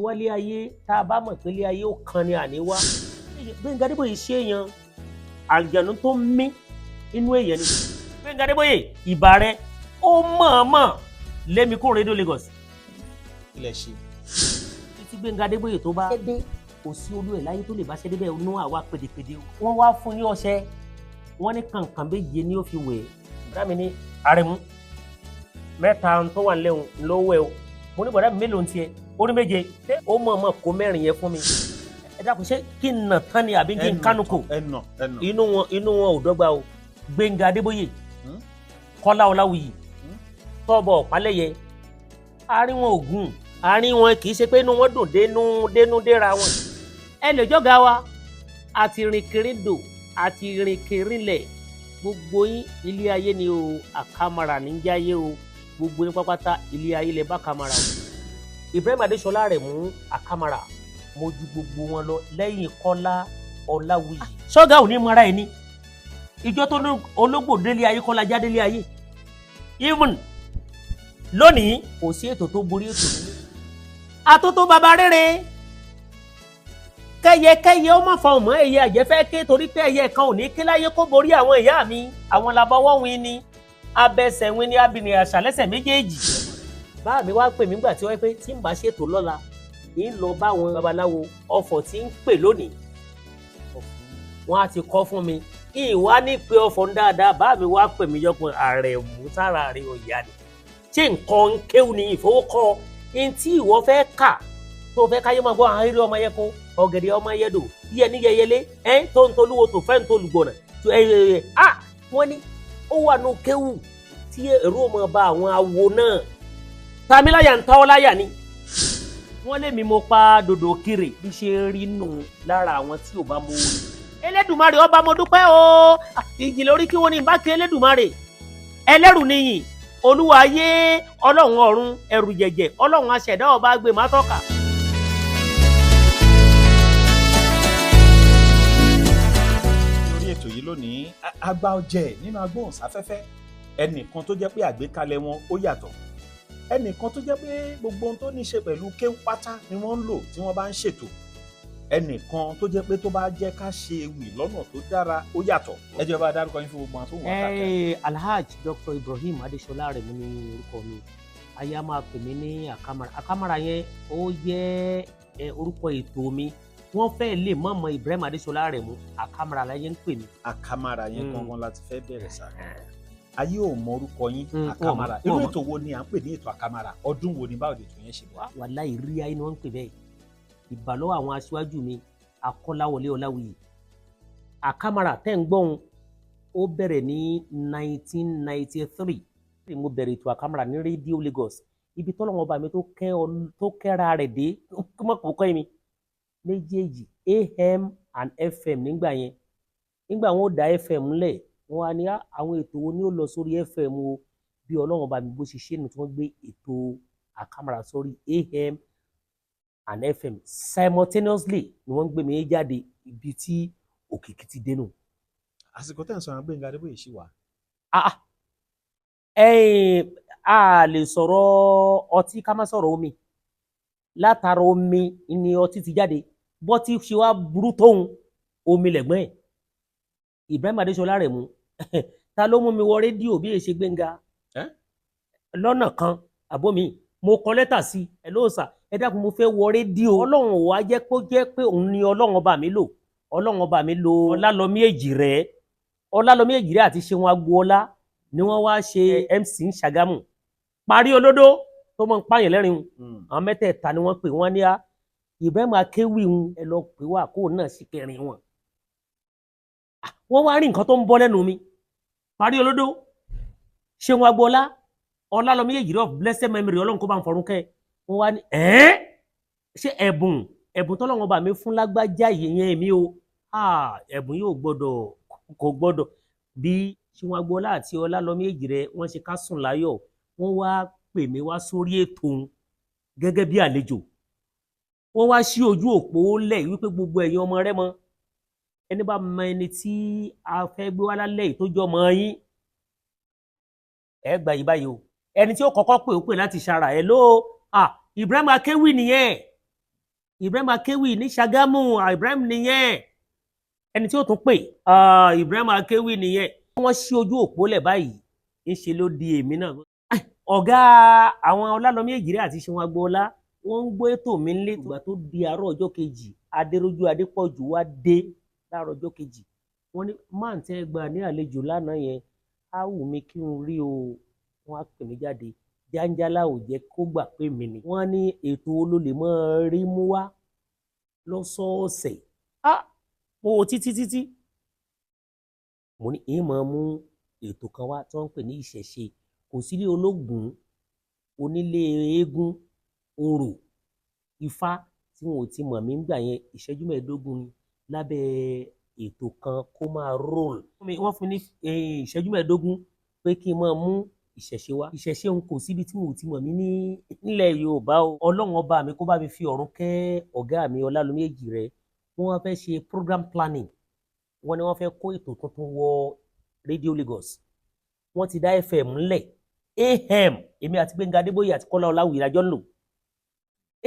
Wálé ayé tá a bá mọ̀ pé ilé ayé ó kan ni àní wá. Gbẹ́ngà Adébóyè ṣe èèyàn àlùjànnú tó ń mí inú èèyàn ni Gbẹ́ngà Adébóyè. Ìbà rẹ ó mọ̀ọ́mọ̀ lémi kó rédíò Lagos. Ilẹ̀ ṣe. Títí Gbẹ́ngà Adébóyè tó bá dé, kò sí olú ẹ̀ láyé tó lè bá ṣẹ́ débẹ̀ nú àwa pèdèpèdè. Wọ́n wá fún ní ọṣẹ, wọ́n ní kàǹkàn méje ní ó fi wẹ̀. Bàdá mi ní Àrẹ̀mú, mẹ́ta tó wà lẹ́hùn ló wẹ̀ o. Mo ní, bàdá mi, mélòó ń tiẹ̀? Ó ní méje. Ó mọ̀ọ́mọ̀ kó mẹ́rin yẹn fún mi. Ẹ dákun, ṣé kí n nà tán ni àbí kí n kánú kò? Ẹnà ẹnà. Inú wọn ò dọ́gba o. Gbẹ́ngà Adébóyè, Kọ́lá Ọláwuyì, Tọ́bọ̀ Ọ̀pálẹ̀yẹ, àárín wọn ò gùn. Àárín wọn kì í ṣe pé inú wọn dùn dénú dénú déra wọn. Ẹ lè jọ́gà wa àti rìnkìrìndò àti rìnkìrìnlẹ̀, gbogbo yín, ilé ayé ni o. Àkàmàrà níjàyé o. Gbogbo yín pápátá, ilé ayé lẹ bá kàmàrà o. Ibrahim Adéṣọlá rẹ̀ mú àkàmàrà, mo ju gbogbo wọn lọ lẹ́yìn Kọ́lá Ọláwuyì. Sọ́gà ò ní mara ẹ̀ ní ìjọ tó ní ológbò délé ayé, kọ́lá já délé ayé. Even lónìí, kò sí ètò tó borí ètò nílé. Atótó baba rere, kẹyẹkẹyẹ ó má fa ọmọ ẹyẹ àjẹfẹ ké, torí pé ẹyẹ kan ò ní ké láyé kó borí àwọn ìyá mi. Àwọn làbọwọ́ win ni, abẹsẹ̀ win ni, abìnrin àṣàlẹ́sẹ̀ méjèèjì. Báà mi wá pè mí gbà tí wọ́n pé tí ń bá ṣètò lọ́la, ń lọ bá àwọn babaláwo. Ọ̀fọ̀ tí ń pè lónìí, wọ́n á ti kọ́ fún mi. Ìwá ní pé ọ̀fọ̀ ń dáadáa. Bá mi wá pè mí yọkùn, Àrẹ̀mú, sára rẹ̀ ò yá ni, ṣé nǹkan ń kéwù ní ìfowókọ́ ní tí ìwọ fẹ́ kà tó fẹ́ káyé máa gbọ́ àwọn eré ọmọ yẹn kó ọ̀gẹ̀dẹ̀ ọmọ yẹn dò yíyẹ ní yẹyẹlé ẹ tó ń tolúwo tó fẹ́ ń tolùgbọ̀nà ẹ ẹ ẹ. Wọ́n ní ó wà nù kéwù tí èrò ọmọ bá àwọn awo náà tamiláyà ń tọ́ láyà ni. Wọ́n lé mi, mo pa dòdò kiri bí ṣe rí nù lára àwọn tí ò bá mú un. Elédùmarè ọba, mo dúpẹ́ o. Ìjì lórí kí wọ́n ní bá kí Elédùmarè ẹlẹ́rù níyìn, olúwa ayé, ọlọ́run ọ̀run, ẹrù jẹ̀jẹ̀, ọlọ́run aṣẹ̀dá, ọba gbé má tọ́ka. Lórí ètò yìí lónìí, àgbà ọ̀jẹ̀ nínú agbóhùnsáfẹ́fẹ́, ẹnìkan tó jẹ́ pé àgbékalẹ̀ wọn ó yàtọ̀, ẹnìkan tó jẹ́ pé gbogbo ohun tó ní ṣe pẹ̀lú kéwú pátá ni wọ́n ń lò tí wọ́n bá ń ṣètò, ẹnìkan tó jẹ́ pé tó bá jẹ́ ká ṣe ewì lọ́nà tó dára ó yàtọ̀. Ẹ jẹ́ bá a dárúkọ yín fún gbogbo àwọn tó ń wà káàkiri. Alhaji Dr. Ibrahim Adesola Aremu ní orúkọ mi. Aya máa pè mí ní Àkàmàrà. Àkàmàrà yẹn, ó jẹ́ orúkọ ètò mi. Wọ́n fẹ́ lè mọ̀mọ́ Ibrahim Adesola Aremu, Àkàmàrà láyé ń pè mí. Àkàmàrà yẹn gangan láti fẹ́ bẹ̀rẹ̀ sá. Ayé ò mọ orúkọ yín. Àkàmàrà, wọ́n irú mọ̀. ètò wo ni à ń pè ní ètò Àkàmàrà? Ọdún wo ni? Báwo ni ètò yẹn ṣe bẹ̀rẹ̀? Wàláhì, rí ayé ni wọ́n ń pè bẹ́ẹ̀. Ìbàlọ́wọ́ àwọn aṣíwájú mi, Akọ́láwọlé Ọláwuyì. Àkàmàrà tẹ́ ń gbọ́n, ó bẹ̀rẹ̀ ní 1993. Mo bẹ̀rẹ̀ ètò Àkàmàrà ní rédíò Lagos. Ibi tọ́lọ́wọ́n ọba mi tó kẹ́ ọ tó kẹ́ra rẹ̀ dé, kó má kó kọ́ mi méjèèjì, AM and FM. Nígbà yẹn, nígbà wọn ó dá FM lẹ̀, wọn á ní, "Ah, àwọn ètò wo ni ó lọ sórí FM o?" Bí Ọlọ́run ọba mi bó ṣe ṣe nù tí wọ́n gbé ètò Àkàmàrà sórí AM and FM simultaneously ni wọ́n ń gbé mi jáde. Ibi tí òkìkí ti dé nù. Àsìkò tẹ̀ ń sọ̀rọ̀, Gbẹ́ngà Adébóyè ṣì wà? Ah, ah. Ẹ̀yin, a lè sọ̀rọ̀ ọtí ká má sọ̀rọ̀ omi. Látara omi ni ọtí ti jáde. Bọ́tí ṣe wá burú tóun, omi lẹ̀gbọ́n ẹ̀. Ibrahim Adéṣọlá Aremu, ta ló mú mi wọ rédíò bí èṣe Gbénga? Ẹ́? Lọ́nà kan àbómi, mo kọ lẹ́tà sí ẹ lóòsà, ẹ dákun, mo fẹ́ wọ rédíò. Ọlọ́run ò wá jẹ́ kó jẹ́ pé òun ni Ọlọ́run ọba mi lò. Ọlọ́run ọba mi lò Ọlálọ́mí Èjìrẹ́, Ọlálọ́mí Èjìrẹ́ àti Ṣeun Agboola ni wọ́n wá ṣe MC ń Ṣàgámù. Parí olódó tó mọ̀ ń pààyàn lẹ́rìn, àwọn mẹ́tẹ̀ẹ̀ta ni wọ́n pè. Wọ́n ní á Ibrahim akéwì ń ẹ lọ pè wá kó náà sì kẹrin wọn. Ah, wọ́n wá rí nǹkan tó ń bọ́ lẹ́nu mi. Parí olódó, Ṣeun Agboola, Ọlálọ́mí Èjìrẹ́ of blessed memory, Ọlọ́run kó bá ń fọ̀run kẹ́. Wọ́n wá ní ẹ́ẹ́, ṣé ẹ̀bùn tọ́lọ́run ọba mi fún lágbájá yìí yẹn mi o. Ah, ẹ̀bùn yóò gbọ́dọ̀, kò gbọ́dọ̀. Bí Ṣeun Agboola àti Ọlálọ́mí Èjìrẹ́ wọ́n ṣe ká sùn láyọ̀, wọ́n wá pè mí wá sórí ètò òun gẹ́gẹ́ bí àlejò. Wọ́n wá sí ojú òpó lẹ̀ wípé gbogbo ẹ̀yin ọmọ Rẹ́mọ, ẹni bá mọ ẹni tí a fẹ́ gbé wá lálẹ́ yìí tó jọ ọmọ yín, ẹ gbà yí báyìí o. Ẹni tí ó kọ́kọ́ pè, ó pè láti ṣara ẹ ló, ah, Ibrahim akéwì nìyẹn. Ibrahim Akéwì ní Ṣàgámù. Ah, Ibrahim nìyẹn. Ẹni tí ó tún pè, Ibrahim Akéwì nìyẹn. Wọ́n ṣí ojú òpó lẹ̀ báyìí, ń ṣe ló di èmi náà. Ọ̀gá àwọn Ọlálọ́mí Èjìrẹ́ àti Ṣeun Agboola, wọ́n ń gbọ́ ètò mi nílé. Ìgbà tó di àárọ̀ ọjọ́ kejì, Adéròjú Adépọ̀jù wá dé láàárọ̀ ọjọ́ kejì. Wọ́n ní máà ń tẹ́ gbà ní àlejò lánàá yẹn, á wù mí kí n rí o. Wọ́n á pè mí jáde. Jáńjálá ò jẹ́ kó gbà pé mi ni. Wọ́n ní ètò olólè mọ́ rí mú wá lọ́sọ̀ọ̀sẹ̀. Á mo wò títí títí, mo ní ìmọ̀ mú ètò kan wá tí wọ́n ń pè ní ìṣẹ̀ṣe. Kò sílé ológun, onílé eégún, orò, ifá tí wọn ò ti mọ̀ mí gbà yẹn. Ìṣẹ́jú 15 ni lábẹ́ ètò kan kó máa roll. Wọ́n fún mi ní ìṣẹ́jú 15 pé kí n máa mú ìṣẹ̀ṣe wá. Ìṣẹ̀ṣe òun kò síbi tí wọn ò ti mọ̀ mí ní nílẹ̀ Yorùbá o. Ọlọ́run ọba mi kó bá mi fi ọ̀run kẹ́ ọ̀gá mi Ọlálọ́mí Èjìrẹ́. Wọ́n wá fẹ́ ṣe program planning. Wọ́n ní wọ́n fẹ́ kó ètò tuntun wọ Radio Lagos. Wọ́n ti dá FM ńlẹ̀, AM. Èmi àti Gbẹ́ngà Adébóyè àti Kọ́lá Ọláwùyí la jọ ń lò.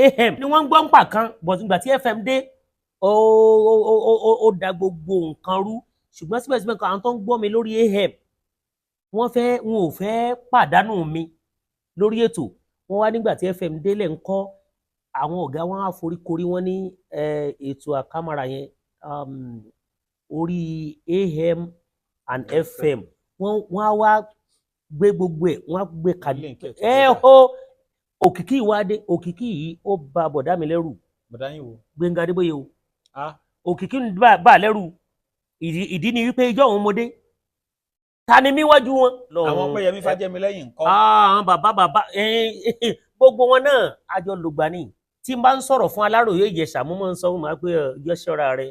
AM ni wọ́n ń gbọ́ ń pa kan, but ìgbà tí FM dé, ó da gbogbo nǹkan rú. Ṣùgbọ́n síbẹ̀síbẹ̀ kan, àwọn tó ń gbọ́ mi lórí AM, wọ́n fẹ́, wọn ò fẹ́ pàdánù mi lórí ètò. Wọ́n wá nígbà tí FM délẹ̀ ń kọ́, àwọn ọ̀gá wọn á foríkorí. Wọ́n ní ètò àkàmàrà yẹn, orí AM and FM, wọ́n á wá gbé gbogbo ẹ̀, wọ́n á gbé kalẹ̀. Link ẹ̀ ẹ together. Ó òkìkí ìwádé, òkìkí yìí ó ba bọ̀dá mi lẹ́rù. Bọ̀dá yín wo? Gbẹ́ngà Adébóyè o. Ah. Òkìkí ń bà lẹ́rù. Ìdí ni wípé ìjọ òun mo dé, ta ni mí wájú wọn. Àwọn Ọpẹ́yẹmí Fájẹ́milẹ́yìn ńkọ́? Ah, àwọn bàbá bàbá, gbogbo wọn náà àjọ lògbà ni. Tí n bá ń sọ̀rọ̀ fún Aláròyé Ìjẹ̀ṣà, mo máa ń sọ fún mi pé ọjọ́ ṣọ́ra rẹ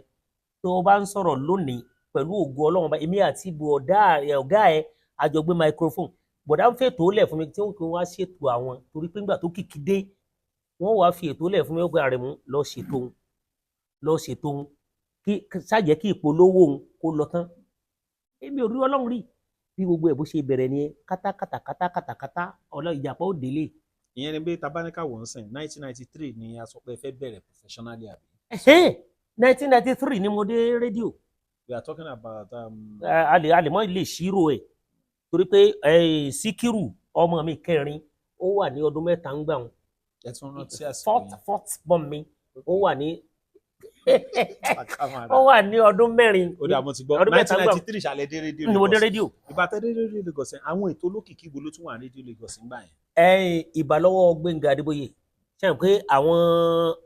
tó o bá ń sọ̀rọ̀ lónìí pẹ̀lú ògo Ọlọ́run bá èmi àti bọ̀dá ẹ, ọ̀gá ẹ, àjọ gbé microphone. Bọ̀dá ń fètò lẹ̀ fún mi tí wọ́n kí wọ́n á ṣètò àwọn, torí pé ńgbà tó kìkì dé, wọ́n wàá fi ètò lẹ̀ fún mi. Ó pé Àrẹ̀mú, lọ ṣètò òun, lọ ṣètò òun, kí ṣàjẹ́ kí ìpolówó òun kó lọ tán. Èmi ò rí Ọlọ́run rí bí gbogbo ẹ̀ bó ṣe bẹ̀rẹ̀ nìyẹn, kátákátá kátákátá, ọlọ́ ìjàpá ò délé. Ìyẹn ni pé tabaníkà wò ń sìn, 1993 ni a sọ pé ẹ fẹ́ bẹ̀rẹ̀ professionally, àbí? 1993 ni mo dé rédíò. We are talking about A lè mọ lè ṣírò ẹ̀, torí pé Síkírù ọmọ mi kẹrin, ó wà ní ọdún 3 ń gbà wọn. Ẹ tún rántí àsìkò Fourth yẹn. Fourth born mi, ó wà ní Àkàmàrà. ó wà ní ọdún 4. Ó dà, mo ti gbọ́. Ọdún 3 gbà 1993 ṣàlẹ̀ dé rédíò ni mo dé Lagos. Rédíò. Ìgbà tẹ́ dé rédíò Lagos yẹn, àwọn ètò olókìkí wo ló tún wà ní rédíò Lagos ńgbà yẹn? Ìbálọ́wọ́ Gbẹ́ngà Adébóyè ṣe hàn pé àwọn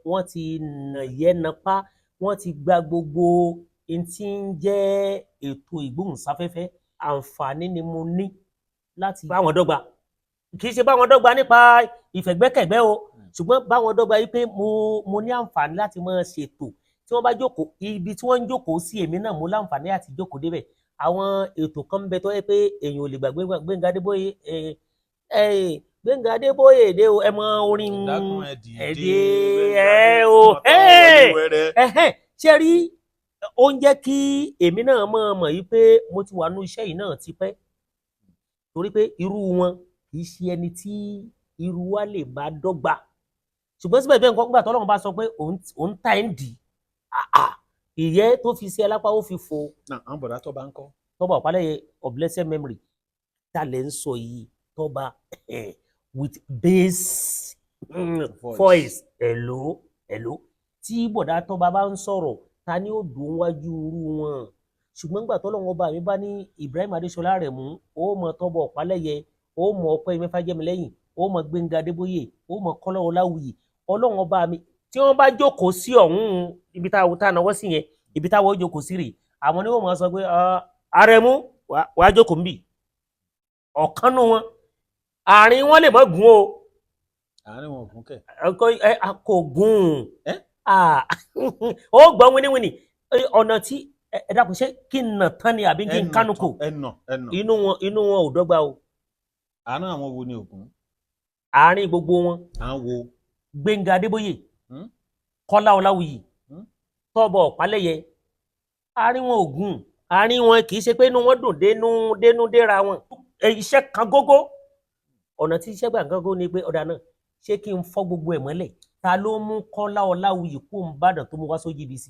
wọ́n ti nà yẹ́ napá, wọ́n ti gba gbogbo n tí ń jẹ́ ètò ìgbóhùnsáfẹ́fẹ́. Àǹfààní ni mo ní láti bá wọn dọ́gba. Kì í ṣe bá wọn dọ́gba nípa ìfẹ̀gbẹ́kẹ̀gbẹ́ o, ṣùgbọ́n bá wọn dọ́gba yìí pé mo ní àǹfààní láti máa ṣètò. Tí wọ́n bá jókòó ibi tí wọ́n ń jókòó sí, èmi náà mo láǹfààní àti jókòó débẹ̀. Àwọn ètò kan ń bẹ tó yẹ pé èèyàn ò lè gbàgbé. Gbẹ́ngà Adébóyè, Gbẹ́ngà Adébóyè dé o, ẹ mọ orin. Dákun ẹ dìde. Ẹ dìde, ẹ o, wẹ́rẹ́. Ẹhẹ́n, ṣé rí, ó ń jẹ́ kí èmi náà mọ̀ mọ̀ yìí pé mo ti wà nú iṣẹ́ yìí náà tipẹ́, torí pé irú wọn kì í ṣe ẹni tí irú wa lè bá dọ́gba. Ṣùgbọ́n síbẹ̀ bẹ́ẹ̀ nǹkan gbà tọ́lọ́run bá sọ pé òun ta ẹ̀ ń dì í, ìyẹ́ tó fi sí ẹ lápá, ó fi fo. Náà àwọn bọ̀dá tó bá ń kọ́? Tọ́ba Ọ̀pálẹ̀yẹ of blessed memory, ta lẹ̀ ń sọ yìí? Tọ́ba with bass voice. Voice. Hello, hello. Tí bọ̀dá tọ́ba bá ń sọ̀rọ̀, ta ni ó dùn wájú irú wọn? Ṣùgbọ́n nígbà tọ́lọ́run ọba mi bá ní Ibrahim Adéṣọlá rẹ̀ mú, ó mọ Tọ́ba Ọ̀pálẹ̀yẹ, ó mọ Ọpẹ́yẹmí Fájẹ́milẹ́yìn, ó mọ Gbẹ́ngà Adébóyè, ó mọ Kọ́lá Ọláwuyì. Ọlọ́run ọba mi, tí wọ́n bá jókòó sí ọ̀hún ibi tá a náwó sí yẹn, ibi táwọn ó jókòó sí rè, àwọn ni wọ́n máa sọ pé, "Ah, Àrẹ̀mú, wàá jókòó níbì." Ọ̀kan nù wọn, àárín wọn lè mọ́ gùn o. Àárín wọn ò gún kẹ̀. Ọkọ ẹ a kò gùn. Ẹ́? Ah, ó gbọ́n wíníwíní. Ọ̀nà tí ẹ dákun, ṣé kí n nà tán ni àbí kí n kánú kò? Ẹnà ẹnà. Inú wọn ò dọ́gba o. Àárín àwọn wo ni ògún? Àárín gbogbo wọn. Àwọn wo? Gbẹ́ngà Adébóyè, Kọ́lá Ọláwuyì, Tọ́ba Ọ̀pálẹ̀yẹ, àárín wọn ò gùn. Àárín wọn kì í ṣe pé inú wọn dùn dénú dénú déra wọn. Iṣẹ́ kan gógó, ọ̀nà tí iṣẹ́ gbà gógó ni pé ọ̀dà náà, ṣé kí n fọ́ gbogbo ẹ̀ mọ́lẹ̀? Ta ló mú Kọ́lá Ọláwuyì kó ń bàdàn tó mú wá sójú GBC?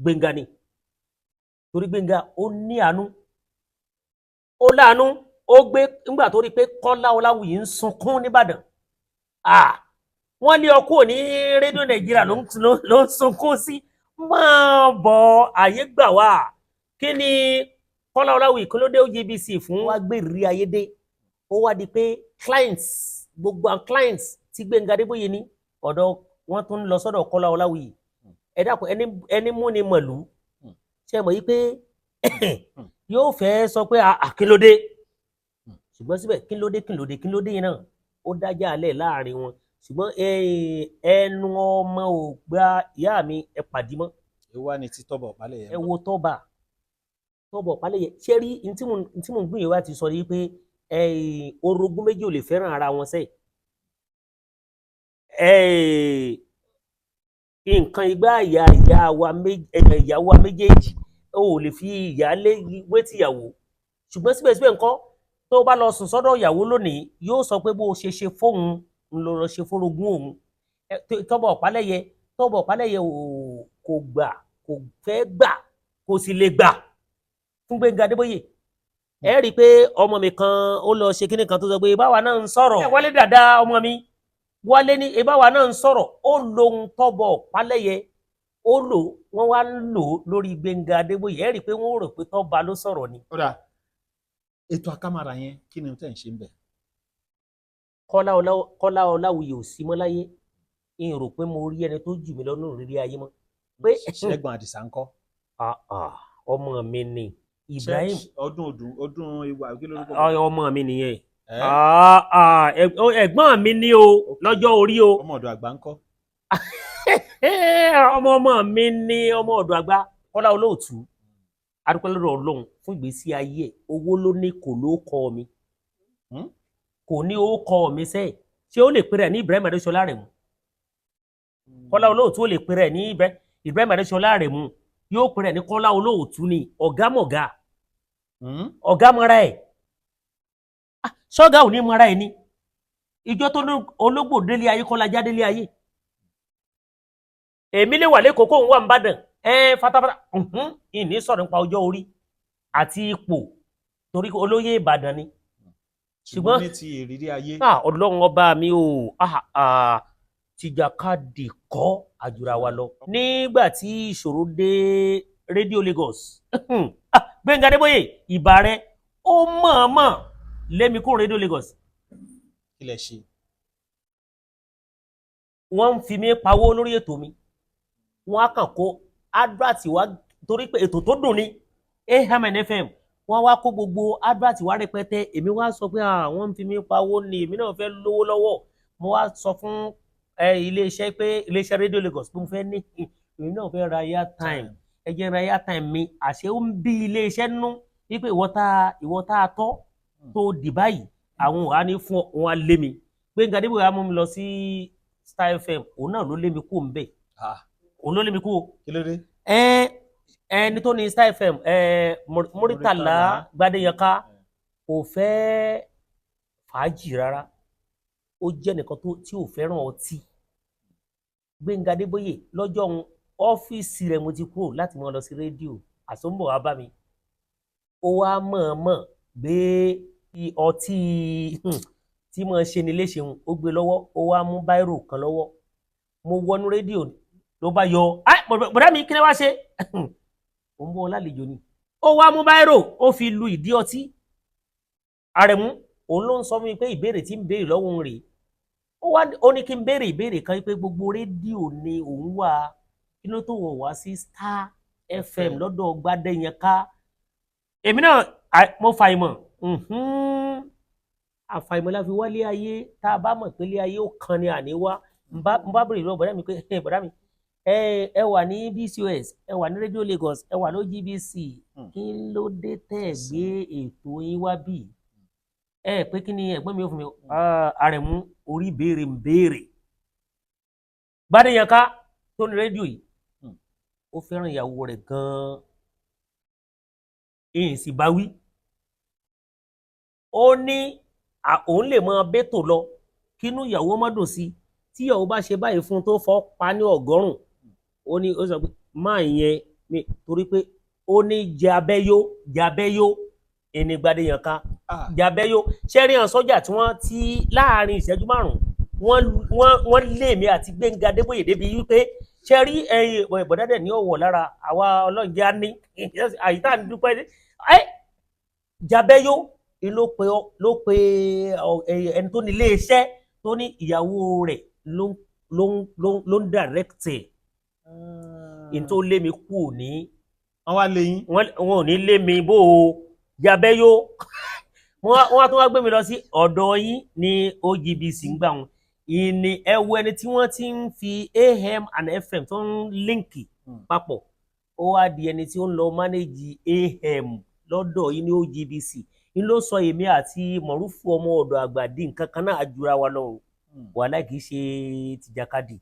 Gbénga ni. Torí Gbénga ó ní àánú, ó láàánú, ó gbé nígbà tó rí i pé Kọ́lá Ọláwuyì ń sunkún nìbàdàn. Wọ́n lé ọkọ ní rédíò Nàìjíríà ló ń sunkún sí, máa bọ̀, àyè gbà wá. Kí ni Kọ́lá Ọláwuyì kí ló dé OGBC fún wa gbé ìrírí ayé dé? Ó wá di pé clients, gbogbo àwọn clients tí Gbénga Adébóyè ní ọ̀dọ̀ wọn tún ń lọ sọ́dọ̀ Kọ́lá Ọláwuyì. Ẹ dákun, ẹni mú ni mọ̀lú, ṣe mọ̀ yí pé yóò fẹ́ sọ pé kí ló dé? Ṣùgbọ́n síbẹ̀, kí ló dé, kí ló dé, kí ló dé yẹn náà, ó dájà alẹ́ láàrin wọn. Ṣùgbọ́n ẹnu ọmọ ò gba ìyá mi ẹ pàdé mọ́. Ẹ wá ní ti Tọ́ba Ọ̀pálẹ̀yẹ. Ẹ wo Tọ́ba Ọ̀pálẹ̀yẹ. Ṣé rí n tí mo ń gbìyànjú láti sọ ni pé orogún méjì ò lè fẹ́ràn ara wọn sẹ́ẹ̀. Nǹkan igbá ìyá ìyá wa méjèèjì, o ò lè fi ìyáálé wé tìyàwó. Ṣùgbọ́n síbẹ̀síbẹ̀ ńkọ́, tó o bá lọ sùn sọ́dọ̀ ìyàwó lónìí, yóò sọ pé bó o ṣe ṣe fóun ń lọ lọ ṣe fórogún òun. Tọ́ba Ọ̀pálẹ̀yẹ kò gbà, kò fẹ́ gbà, kò sì lè gbà fún Gbénga Adébóyè. Ẹ rí i pé ọmọ mi kan ó lọ ṣe kíní kan tó sọ pé báwa náà ń sọ̀rọ̀. Wálé dàda ọmọ mi wálé ní ìbáwa náà ń sọ̀rọ̀, ó lohun Tọ́ba Ọ̀pálẹ̀yẹ ó lò, wọ́n wá ń lò lórí Gbénga Adébóyè. Ẹ rí i pé wọ́n rò pé Tọ́ba ló sọ̀rọ̀ ni. Ó dà, ètò àkàmàrà yẹn, kí ni tẹ̀ ń ṣe ń bẹ̀? Kọ́lá Ọláwuyì ò sí mọ́ láyé. N rò pé mo rí ẹni tó jù mí lọ́nà ìrírí ayé mọ́. Ṣẹ́gun Àdìsá ńkọ́? Ọmọ mi ni Ibrahim. Ọdún ọdún ọdún ìwà kí lórúkọ? Ọmọ mi nìyẹn, ẹ̀gbọ́n mi ni o lọ́jọ́ orí o. Ọmọ ọ̀dọ̀ àgbà ńkọ́? Ọmọ ọmọ mi ni ọmọ ọ̀dọ̀ àgbà Kọ́lá Olóòtú. Adúpẹ́ lọ́dọ̀ Ọlọ́run fún ìgbésí ayé ẹ̀. Owó ló ní, kò ló kọ́ mi, kò ní ó kọ́ mi sẹ́ẹ̀. Ṣé ó lè pèrè ní Ibrahim Adéṣọlá rẹ̀ mú? Kọ́lá Olóòtú ó lè pèrè ní Ibrahim Adéṣọlá rẹ̀ mú? Yóò pèrè ní Kọ́lá Olóòtú ni. Ọ̀gá mọ̀gá, ọ̀gá mọ́ra ẹ̀, ṣọ́gà ò ní mọ́ra ẹ̀ ní ìjọ tó ológbò délé ayé, kọ́lá já délé ayé. Èmi lè wà lẹ́kọ̀ọ́ kóun wà ń bàdàn ẹ fatafata. Ìní sọ̀rọ̀ nípa ọjọ́ orí àti ipò torí olóyè Ìbàdàn ni. Ṣùgbọ́n ní ti ìrírí ayé. Ọlọ́run ọba mi ò tìjàkadì kọ́ àjùra wa lọ. Nígbà tí ìṣòro dé rédíò Lagos, Gbénga Adébóyè ìbà rẹ, ó mọ̀ọ́mọ̀ lémi kúrò rédíò Lagos. Kí lẹ ṣe? Wọ́n ń fi mí pawó lórí ètò mi. Wọ́n á kàn kó advert wá torí pé ètò tó dùn ní AMN FM. Wọ́n wá kó gbogbo advert wá rẹpẹtẹ. Èmi wá sọ pé wọ́n ń fi mí pawó ni, èmi náà fẹ́ lówó lọ́wọ́. Mo wá sọ fún iléeṣẹ́ pé iléeṣẹ́ rédíò Lagos pé mo fẹ́ ní, èmi náà fẹ́ ra airtime, ẹ jẹ́ ra airtime mi. Àṣé ó ń bí iléeṣẹ́ nú wípé ìwọ tá a tọ́ tó dì báyìí, àwọn ò á ní fún wọn á lé mi. Gbénga Adébóyè á mú mi lọ sí Star FM, òun náà ló lé mi kú ń bẹ̀, òun ló lé mi kú o. Kí ló dé? Ẹni tó ní Star FM, Muritàlá Gbadéyẹká, kò fẹ́ fàájì rárá. Ó jẹ́ nìkan tí ò fẹ́ràn ọtí. Gbénga Adébóyè lọ́jọ́ òun, ọ́fíìsì rẹ̀ mo ti kúrò láti máa lọ sí rédíò, àsombo wá bá mi, ó wá mọ̀ọ́mọ̀ gbé ọtí tí mo ṣe ni léṣe, ó gbé lọ́wọ́, ó wá mú báírò kan lọ́wọ́. Mo wọnú rédíò ló bá yọ, bọ̀dá mi, kí ni wá ṣe? Ó ń bọ́ lálejò ni. Ó wá mú báírò, ó fi lu ìdí ọtí. Àrẹ̀mú òun ló ń sọ fún mi pé ìbéèrè tí ń béèrè lọ́wọ́ òun rèé. Ó ní kí n béèrè ìbéèrè kan pé gbogbo rédíò ni òun wà, kí ló tó wọ̀ wá sí Star FM lọ́dọ̀ Gbadéyẹnká? Èmi náà mo fa ìmọ̀, àfàìmọ̀ la fi wálé ayé. Tá a bá mọ̀ pé ilé ayé ó kan ni àní wá. N bá béèrè lọ́wọ́ bọ̀dá mi pé, bọ̀dá mi, ẹ wà ní BCOS, ẹ wà ní Radio Lagos, ẹ wà ní GBC, kí ló dé tẹ́ ẹ gbé ètò yín wá bí? Ẹ pé kí ni ẹ̀gbọ́n mi ò fún mi? Àrẹ̀mú orí béèrè ń béèrè. Gbadéyẹnká tó ní rédíò yìí, ó fẹ́ràn ìyàwó rẹ̀ gan-an, ìyìn sì bá wí. Ó ní òun lè máa bẹ́tò lọ kínú ìyàwó má dùn sí. Tí ìyàwó bá ṣe báyìí fún un tó fọ́ pa ní 100, ó ní ó sọ pé máa yẹn mi, torí pé ó ní jabẹ́yó jabẹ́yó ẹni gbadéyàn ká jabẹ́yó. Ṣẹ́rí hàn sọ́jà tí wọ́n ti láàrin ìṣẹ́jú 5 wọ́n lé mi àti Gbẹ́ngà Adébóyè débi wípé ṣẹ́rí ẹ̀yìn bọ̀dádẹ̀ ní ọ̀wọ̀ lára àwa ọlọ́njẹ́ á ní àyíká ń dúpẹ́ ẹ́. Jabẹ́yó ló pe ẹni tó ní iléeṣẹ́ tó ní ìyàwó rẹ̀ ló ń dàrẹ́kìtì ní tó lé mi kú òní. Wọ́n wá lé yín. Wọ́n ò ní lé mi bó o jabẹ́yó. Wọ́n tún wá gbé mi lọ sí ọ̀dọ̀ yín ní OGBC ń gbà wọn ìní ẹwọ ẹni tí wọ́n ti ń fi AM and FM tó ń líǹkì papọ̀. Ó wá di ẹni tí ó ń lọ mánéjì AM lọ́dọ̀ yín ní OGBC ń ló sọ èmi àti Mọ̀rúfù ọmọ ọ̀dọ̀ àgbà di nǹkan kan náà, àjùra wa lọ. Wàhálà kì í ṣe tìjàkadì,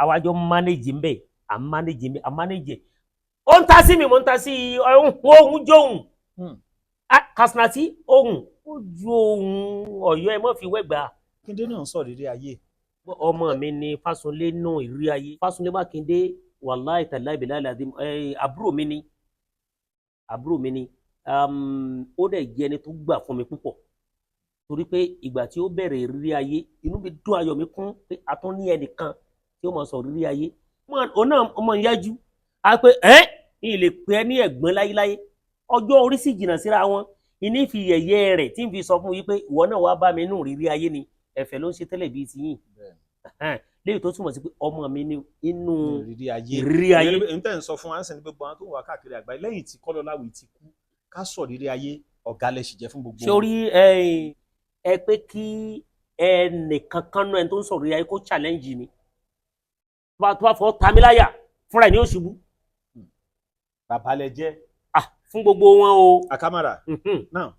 àwájọ mánéjì ń bẹ̀, à ń mánéjì ń bẹ̀, à ń mánéjì. Ó ń ta sí mi, mo ń ta sí ohun jóhùn Kasinati ohun ó ju ohun Ọ̀yọ́ ẹ mọ́ fi wẹ́gbà. Mákindé náà sọ rírí ayé. Ọmọ mi ni Fásunlé náà ìrírí ayé. Fásunlé Mákindé, wàláì tàláì bìláì làdí, àbúrò mi ni, àbúrò mi ni. Ó dẹ̀ jẹ́ ẹni tó gbà fún mi púpọ̀, torí pé ìgbà tí ó bẹ̀rẹ̀ ìrírí ayé, inú mi dùn, ayọ̀ mi kún pé a tún ní ẹnìkan tí ó máa sọ ìrírí ayé. Òun náà ọmọ ìyájú a pé ẹ́ ní lè pè é ní ẹ̀gbọ́n láyéláyé, ọjọ́ orí sì jìnnà síra wọn. Ìní fi yẹ̀yẹ́ rẹ̀ tí ń fi sọ fún yín pé ìwọ náà wàá bá mi nù ìrírí ayé ni, ẹ̀fẹ̀ ló ń ṣe tẹ́lẹ̀ bíi tiyín, léyìí tó túmọ̀ sí pé ọmọ mi ní inú ìrírí ayé. Ìrírí ayé. N tẹ́ ń sọ fún wa ń sìn ní gbogbo àwọn tó wà káàkiri àgbáyé lẹ́yìn tí Kọ́lá Ọláwuyì ti kú, ká sọ ìrírí ayé, ọ̀gá lẹ sì jẹ́ fún gbogbo. Sórí ẹ pé kí ẹnìkan kan náà, ẹni tó ń sọ̀rọ̀ ìrírí ayé, kó challenge mi, tó bá fọ́ tamiláyà fúnra ẹ̀ ní òṣùbù. Bàbá lẹ jẹ́. Fún gbogbo wọn o. Akamara now,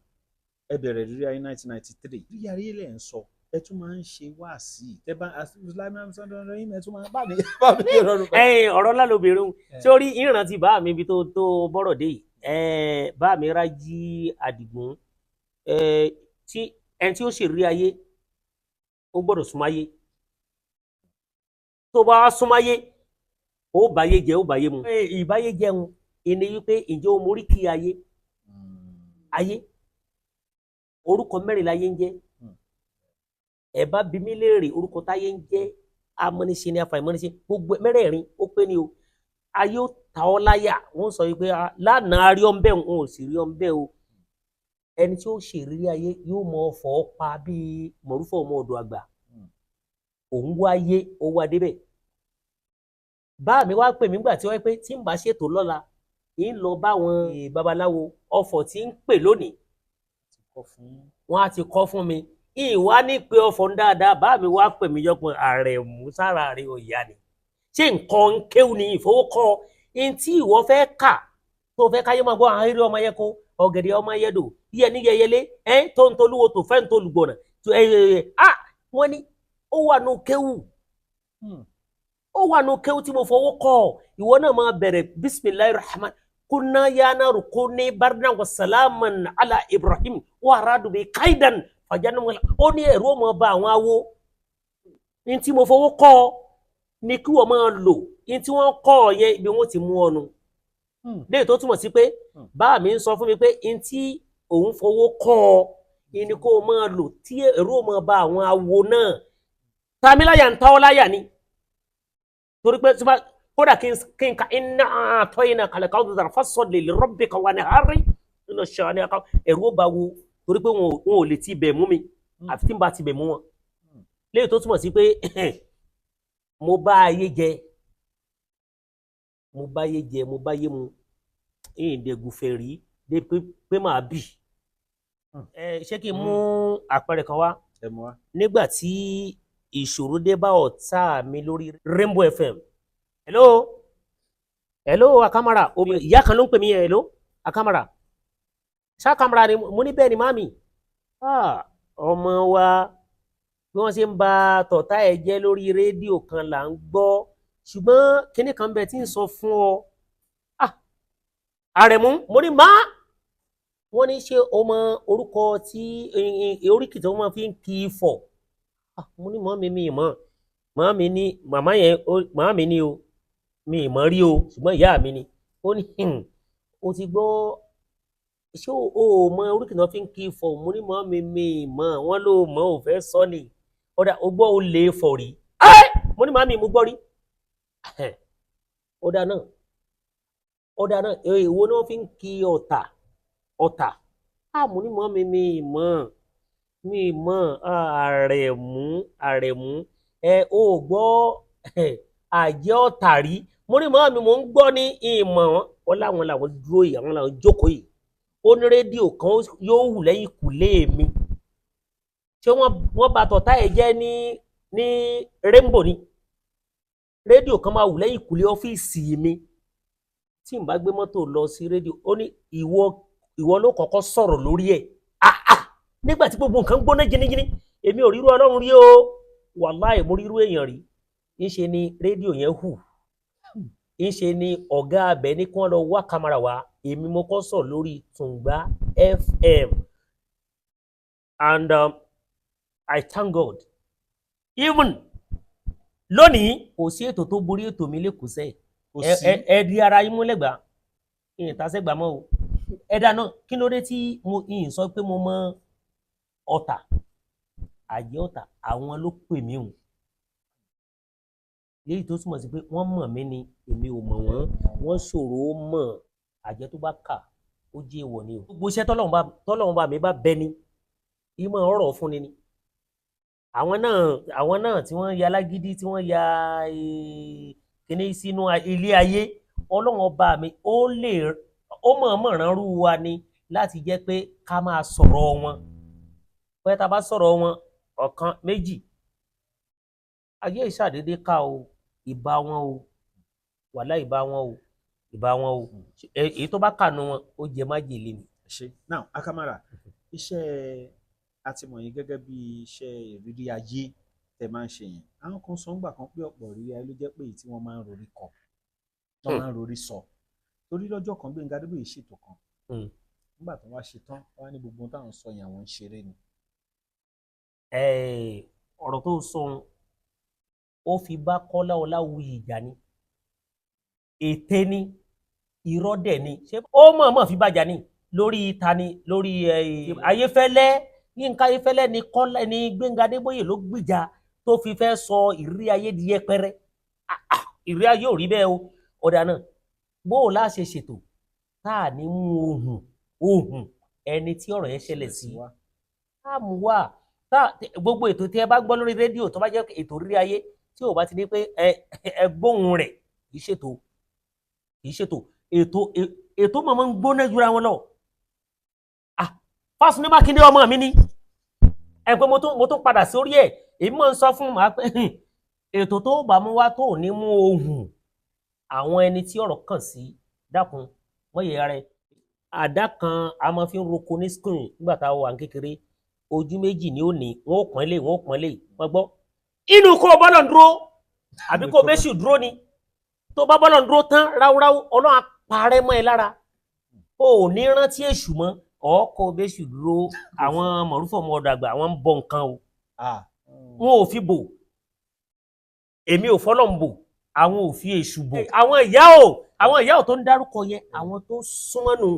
ẹ bẹ̀rẹ̀ ìrírí ayé 1993, ìrírí ayé lẹ̀ ń sọ, ẹ tún máa ń ṣe wáàsí tẹ bá ẹ tún máa bá mi rọrùn. Ọ̀rọ̀ ńlá lóbìnrin sórí ìrántí bá mi ibi tó bọ́rọ̀ dé yìí, bá mi Rájí Àdìgún, tí ẹni tí ó ṣe rí ayé ó gbọ́dọ̀ súnmọ́ ayé. Tó bá súnmọ́ ayé, ó báyé jẹ, ó báyé mu. Ìbáyé jẹun ìní wípé ǹjẹ́ o mórí kí ayé? Ayé orúkọ mẹ́rin láyé ń jẹ́. Ẹ bá bi mí léèrè orúkọ táyé ń jẹ́, amọ́niṣe ni afàìmọ́niṣe, gbogbo mẹ́rẹ̀ẹ̀rin ó pé ní o. Ayé ó ta ọ́ láyà, wọ́n sọ wípé lánàá rí ọ́n bẹ́ẹ̀, òun ò sì rí ọ́n bẹ́ẹ̀ o. Ẹni tí ó ṣe ìrírí ayé yóò mọ ọ̀fọ̀ pa bíi Mọ̀rúfọ̀ ọmọ ọ̀dọ̀ àgbà. Òun wá ayé, ó wá débẹ̀. Bá mi wá pè mí gbà tí wọ́n pé tí ń bá ṣètò lọ́la, ń lọ bá àwọn babaláwo ọ̀fọ̀ tí ń pè lónìí, wọ́n á ti kọ́ fún mi. Ìwà ní pé ọ̀fọ̀ ń dáadáa. Bá mi wá pè mí yọpin ààrẹ mú sára rẹ òyà ni ṣé nǹkan ń kéwù ní ìfowókọ́ ní tí ìwọ fẹ́ kà tó fẹ́ káyé máa gbọ́ àwọn eré ọmọ yẹn kó ọ̀gẹ̀dẹ̀ ọmọ yẹn dò yíyẹ ní yẹyẹlé ẹ tó ń tolúwo tó fẹ́ ń tolùgbọ̀nà ẹ wọ́n ní ó wà nù kéwù, ó wà nù kéwù tí mo fọwọ́ kọ́. Ìwọ náà máa bẹ̀rẹ̀ bisimilayi rahman kunna yana rukuni bardan wa salaman ala Ibrahim wa aradu bi kaidan fàjánù. Ó ní ẹ̀rú ọmọ bá àwọn awo ní tí mo fọwọ́ kọ́ ni kí wọ́n máa lò ní tí wọ́n kọ́ ọ yẹn, ibi wọ́n ti mú ọ nu. Léyìí tó túmọ̀ sí pé bá mi ń sọ fún mi pé ní tí òun fọwọ́ kọ́ ọ ni kó o máa lò tí ẹ̀rú ọmọ bá àwọn awo náà. Tamiláyà ń tọ́ láyà ni, torí pé kódà kí n ka iná àtọ́ iná kàlẹ́kà ọ̀dọ̀ dàrú fasalli li rabbika wanhar nínú ṣàní ẹ̀rú ọba wo, torí pé wọn ò lè ti bẹ̀ mú mi àfi tí n bá ti bẹ̀ mú wọn. Léyìí tó túmọ̀ sí pé mo bá ayé jẹ, mo bá ayé jẹ, mo bá ayé mu, ìdẹ̀gùfẹ̀ rí dé pé màá bì. Ṣé kí n mú àpẹẹrẹ kan wá? Nígbà tí ìṣòro dé bá ọ̀tá mi lórí Rainbow FM. Hello, hello, Akamara, ìyá kan ló ń pè mí yẹn. Hello Akamara, ṣàkàmàrà ni mo ní. Bẹ́ẹ̀ ni mami, ọmọ wa, bí wọ́n ṣe ń ba tọ̀tá ẹ̀ jẹ́ lórí rédíò kan là ń gbọ́, ṣùgbọ́n kinní kan bẹ tí ń sọ fún ọ. Àrẹ̀mú, mo ní má wọ́n ní ṣé o mọ orúkọ tí oríkì tí wọ́n máa fi ń kí ifọ̀? Mo ní mọ́ mi mọ̀. Màmá ní, màmá yẹn, màmá mi ní o, mi ì mọ̀ rí o, ṣùgbọ́n ìyá mi ni. Ó ní, o ti gbọ́, ṣé o ò mọ oríkì náà fi ń kí Ifọ̀?" Mo ní, "Màmá mi, mi ì mọ̀." Wọ́n ló mọ̀, ò fẹ́ sọ ni. Ọ̀dà, o gbọ́ o lè fọ̀ rí? Mo ní, "Màmá mi, mo gbọ́ rí." Ọ̀dà náà, ọ̀dà náà, èwo ni wọ́n fi ń kí Ọ̀tà? Ọ̀tà á. Mo ní, "Màmá mi, mi ì mọ̀, mi ì mọ̀." Àrẹ̀mú, Àrẹ̀mú, ẹ ò gbọ́ àjẹ́ Ọ̀tà rí? Mo ní, "Màmá mi, mò ń gbọ́ ní ìmọ̀." Wọn láwọn làwọn dúró yìí, àwọn làwọn jókòó yìí. Ó ní rédíò kan yóò wù lẹ́yìn kùlé mi. Ṣé wọ́n bá tọ̀tá ẹ̀ jẹ́ ní Rainbow ni? Rédíò kan máa wù lẹ́yìn kùlé ọ́fíìsì mi. Tí n bá gbé mọ́tò lọ sí rédíò, ó ní ìwọ ló kọ́kọ́ sọ̀rọ̀ lórí ẹ̀. Ah ah, nígbà tí gbogbo nǹkan gbóná jìnnìjìnnì, èmi ò rírú Ọlọ́run rí o, wàláì, mo rírú èèyàn rí. Ńṣe ni rédíò yẹn hù, ńṣe ni ọ̀gá abẹ ní kí wọ́n lọ wá kámẹ́rà wá. Èmi mo kọ́ sọ̀rọ̀ lórí Tùngbá FM, and I thank God, even lónìí kò sí ètò tó borí ètò mi lẹ́kọ̀ọ́ sẹ́yìn. Kò ẹ sí. Ẹ di ara yín múlẹ̀gbà, ìyìn tá a sẹ́gbà mọ́ o. Ẹ dáná, kí ló dé tí mo ìyìn sọ pé mo mọ Ọ̀tà, àjẹ́ Ọ̀tà? Àwọn ló pè mí o, léyìí tó túmọ̀ sí pé wọ́n mọ̀ mí ni, èmi ò mọ̀ wọ́n. Wọ́n ṣòro ó mọ̀. Àjẹ́ tó bá kà ó jẹ́ èèwọ̀ ni o. Gbogbo iṣẹ́ tọ́lọ́run bá mi bá bẹ ni ìmọ̀ ọ̀rọ̀ fún ni ni. Àwọn náà tí wọ́n ya lágídí, tí wọ́n ya kíní sínú ilé ayé, Ọlọ́run ọba mi ó lè ó mọ̀ọ́mọ̀ ránrú wa ni láti jẹ́ pé ká máa sọ̀rọ̀ wọn. Pé tá a bá sọ̀rọ̀ wọn ọ̀kan méjì, ayé ìṣàdédé ká o. Ìbá wọn o, wàhálà, ìbá wọn o, ìbá wọn o. Èyí tó bá kànú wọn, ó jẹ májèlé ni. Ṣe now, Akamara, iṣẹ́ àtìmọ̀ yín gẹ́gẹ́ bí iṣẹ́ ìrírí ayé tẹ́ máa ń ṣe yẹn, àwọn kan sọ ńgbà kan pé ọ̀pọ̀ ìrírí ayé ló jẹ́ pé èyí tí wọ́n máa ń rorí kọ, wọ́n máa ń rorí sọ. Torí lọ́jọ́ kan, Gbénga Adébóyè ṣètò kan. Nígbà tó wá ṣe tán, wọ́n á ní gbogbo ohun táwọn sọ yẹn, àwọn ń ṣeré ni. Ọ̀rọ̀ tó sọ ohun, ó fi bá Kọ́lá Ọláwuyì jà ni. Ète ni, irọ́ dẹ̀ ni. Ṣé ó mọ̀ọ́mọ̀ fi bàjá ni lórí ta ni? Lórí Ayéfẹ́lẹ́, Yínká Ayéfẹ́lẹ́ ni. Kọ́lá ni Gbénga Adébóyè ló gbìjà tó fi fẹ́ sọ ìrírí ayé di yẹpẹrẹ. Ah, ah, ìrírí ayé ò rí bẹ́ẹ̀ o. Ọ̀dà náà, bó o láṣẹ ṣètò tá a ní mú ohùn ẹni tí ọ̀rọ̀ yẹn ṣẹlẹ̀ sí wa. Tá a mú wá tá gbogbo ètò tí ẹ bá gbọ́ lórí rédíò tó bá jẹ́ ètò rírí ayé, tí ò bá ti ní pé ẹ gbóhùn rẹ̀, kì í ṣètò, kì í ṣètò. Ètò mọ̀mọ́ ń gbóná jura wọn lọ. Ah, Fásúndé Mákindé ọmọ mi ni ẹ pé mo tún padà sórí ẹ̀. Èmi máa ń sọ fún màá pé ètò tó bá mú wá tó ò ní mú ohùn àwọn ẹni tí ọ̀rọ̀ kàn sí, dákun, wọ́n yẹ ara ẹ. Àdá kan a máa fi ń roko ní school nígbà tá a wà ní kékeré. Ojú méjì ni ó ní, wọn ò pọ́n lé, wọn ò pọ́n lé. Wọ́n gbọ́ inú kó o bọ́lọ̀ ń dúró àbí kó o méṣù dúró ni. Tó bá bọ́lọ̀ ń dúró tán ráúráú, Ọlọ́run á parẹ́ mọ́ ẹ lára, o ò ní rántí èṣù mọ́. Ọkọ̀ méṣù dúró, àwọn mọ̀rúfọ̀ ọmọ ọ̀dọ̀ àgbà, àwọn ń bọ nǹkan o. Wọn ò fi bò, èmi ò fọlọ́ ń bò, àwọn ò fi èṣù bò. Àwọn ìyá ò tó ń dárúkọ yẹn, àwọn tó súnmọ́ nù.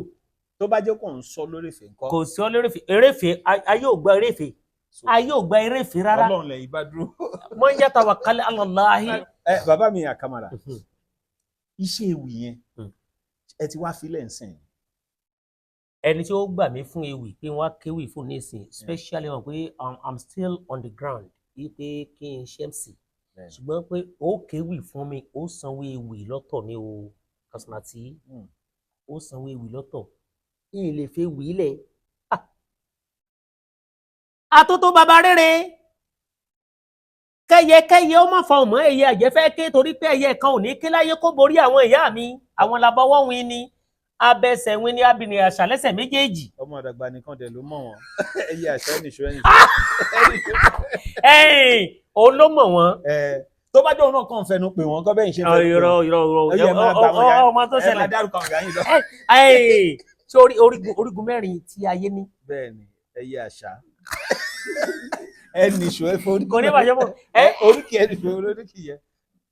Tó bá jẹ́ kó ń sọ lórí ìfẹ́ ńkọ́? Kò sí ọ lérèfé, eréfé ayé ò gba eréfé, ayé ò gba eréfé rárá. Ọlọ́run lẹ́yìn bá dúró. Man yatawakkal ala Allahi. Ẹ bàbá mi Àkàmàrà, iṣẹ́ ewì yẹn, ẹ ti wá filẹ̀ ń sìn? Ẹni tí ó gbà mí fún ewì pé wọ́n á kéwì fún nísìn, specially wọn pé I'm still on the ground yìí pé kí n ṣe MC, ṣùgbọ́n pé ó kéwì fún mi, ó sanwó ewì lọ́tọ̀ ní o, Kasinati. Ó sanwó ewì lọ́tọ̀, yìí lè fi ewì lẹ̀. Àtótó bàbá rere, kẹyẹkẹyẹ ó má fa ọmọ ẹyẹ àjẹfẹ ké, torí pé ẹyẹ kan ò ní ké láyé kó borí àwọn ìyá mi. Àwọn làbọwọ́ win ni, abẹsẹ̀ win ni, abìnrin àṣà lẹ́sẹ̀ méjèèjì. Ọmọ àdàgbà nìkan dẹ̀ ló mọ̀ wọ́n. Ẹyẹ àṣà, ẹnìṣó, ẹnìṣó. Ẹ̀yìn òun ló mọ̀ wọ́n. Tó bá jẹ́ òun náà kàn fẹnu pè wọ́n kọ́ bẹ́ẹ̀ ṣe fẹnu pè Irọ́. wọ́n. Irọ́, irọ́. Ó yẹ máa gbà wọ́n ya. Ọmọ tó ẹ máa ṣẹlẹ̀. dárúkọ àwọn ìyá yín lọ. Ẹ̀yìn ṣé orígun 4 tí ayé ní. Bẹ́ẹ̀ ni, ẹyẹ àṣà. Ẹ nìṣó, ẹ forí. Kò ní bàjẹ́ fún ẹ. Oríkì, ẹ nìṣó oríkì yẹn.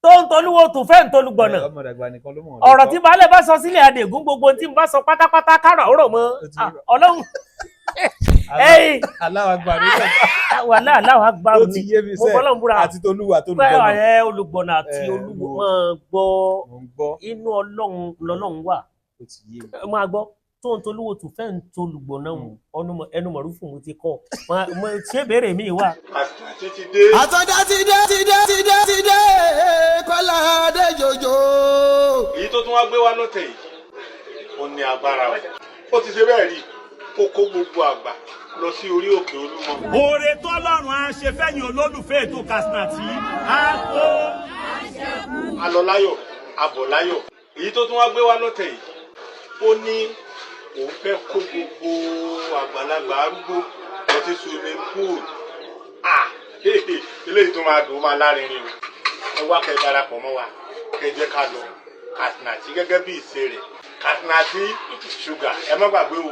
Tó ń tolúwo tó fẹ́ ń tolúgbọ̀nà. Ọmọ dàgbà nìkan ló mọ̀. Ọ̀rọ̀ tí baálé bá sọ sílẹ̀ adègún, gbogbo tí n bá sọ pátápátá kárọ̀ ọ̀rọ̀ mọ́. Ó ti Ah, rọ̀. Ọlọ́run ẹ̀yìn. Aláwa gba mi. Wàhálà, aláwọ̀ agbára Ó ti ni yé mi mo sẹ́. fọlọ́run búra. Àti tolúwa Pé tolúgbọ̀nà. ẹ olùgbọ̀nà àti Ẹ, olúwo máa gbọ́. Mo ń gbọ́. Inú Ọlọ́run lọ́lọ́run wà. Ó ti yé mi. Ẹ máa gbọ́, tó ń tolúwo tó fẹ́ ń tolùgbọ̀nà, ẹnu mọ̀rúfù mo ti kọ́. Ṣé béèrè mi wà. Àti ti dé. Àtọ́já ti dé, ti dé, ti dé, ti dé, Kọ́lá dé jòjò. Èyí tó tún wá gbé wá lọ́tẹ̀ yìí, ó ní agbára o. Ó ti ṣe bẹ́ẹ̀ rí, ó kó gbogbo àgbà lọ sí orí òkè Olúmọ. Oore tọ́lọ́run á ṣe fẹ́yìn olólùfẹ́ ètò Katsina á tó. A lọ láyọ̀, a bọ̀ láyọ̀. Èyí tó tún wá gbé wá lọ́tẹ̀ yìí, ó ní òun fẹ́ kó gbogbo àgbàlagbà arúgbó lọ sí swimming pool. Ah, eléyìí tó máa dùn, ó máa lárinrin o. Ẹ wá kẹ́ darapọ̀ mọ́ wa, kẹ́ jẹ́ ká lọ Katsina gẹ́gẹ́ bí ìṣe rẹ̀, Katsina ṣúgà. Ẹ má gbàgbé o,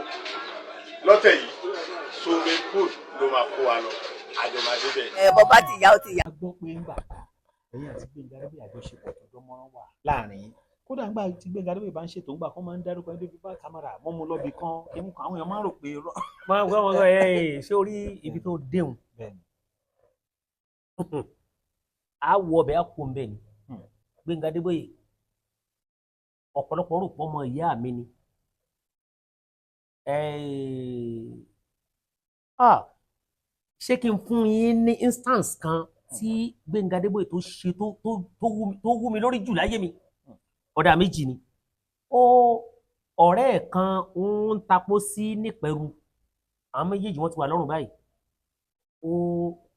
lọ́tẹ̀ yìí, swimming pool ló máa kó wa lọ, àjọmọdé bẹ́ẹ̀. Ẹ bọ́ bá ti yá, ó ti yá. A gbọ́ pé ńgbà kan, ẹ̀yin àti Gbẹ́ngà Adébóyè, àjọṣepọ̀ tó dán mọ́rán wà láàrin yín. Kódà ńgbà tí Gbẹ́ngà Adébóyè bá ń ṣètò, ńgbà kan máa ń dárúkọ ẹni tó fi bá kámẹ́rà mọ́ mu lọ́bì kan kí mú kan, àwọn èèyàn máa ń rò pé irọ́. Máa gbọ́ wọn ẹ, ṣé orí ibi tó déhùn? Bẹ́ẹ̀ni. Á wọ ọbẹ̀, á kó mbẹ́ ni. Gbẹ́ngà Adébóyè, ọ̀pọ̀lọpọ̀ rò pọ̀ ọmọ ìyá mi ni. Ṣé kí n fún yín ní instance kan tí Gbẹ́ngà Adébóyè tó ṣe tó wú mi lórí jù láyé mi? Ọ̀dà méjì ni. Ó ọ̀rẹ́ ẹ̀ kan ń tapó sí nípẹ̀rù, àwọn méjèèjì wọ́n ti wà lọ́rùn báyìí. Ó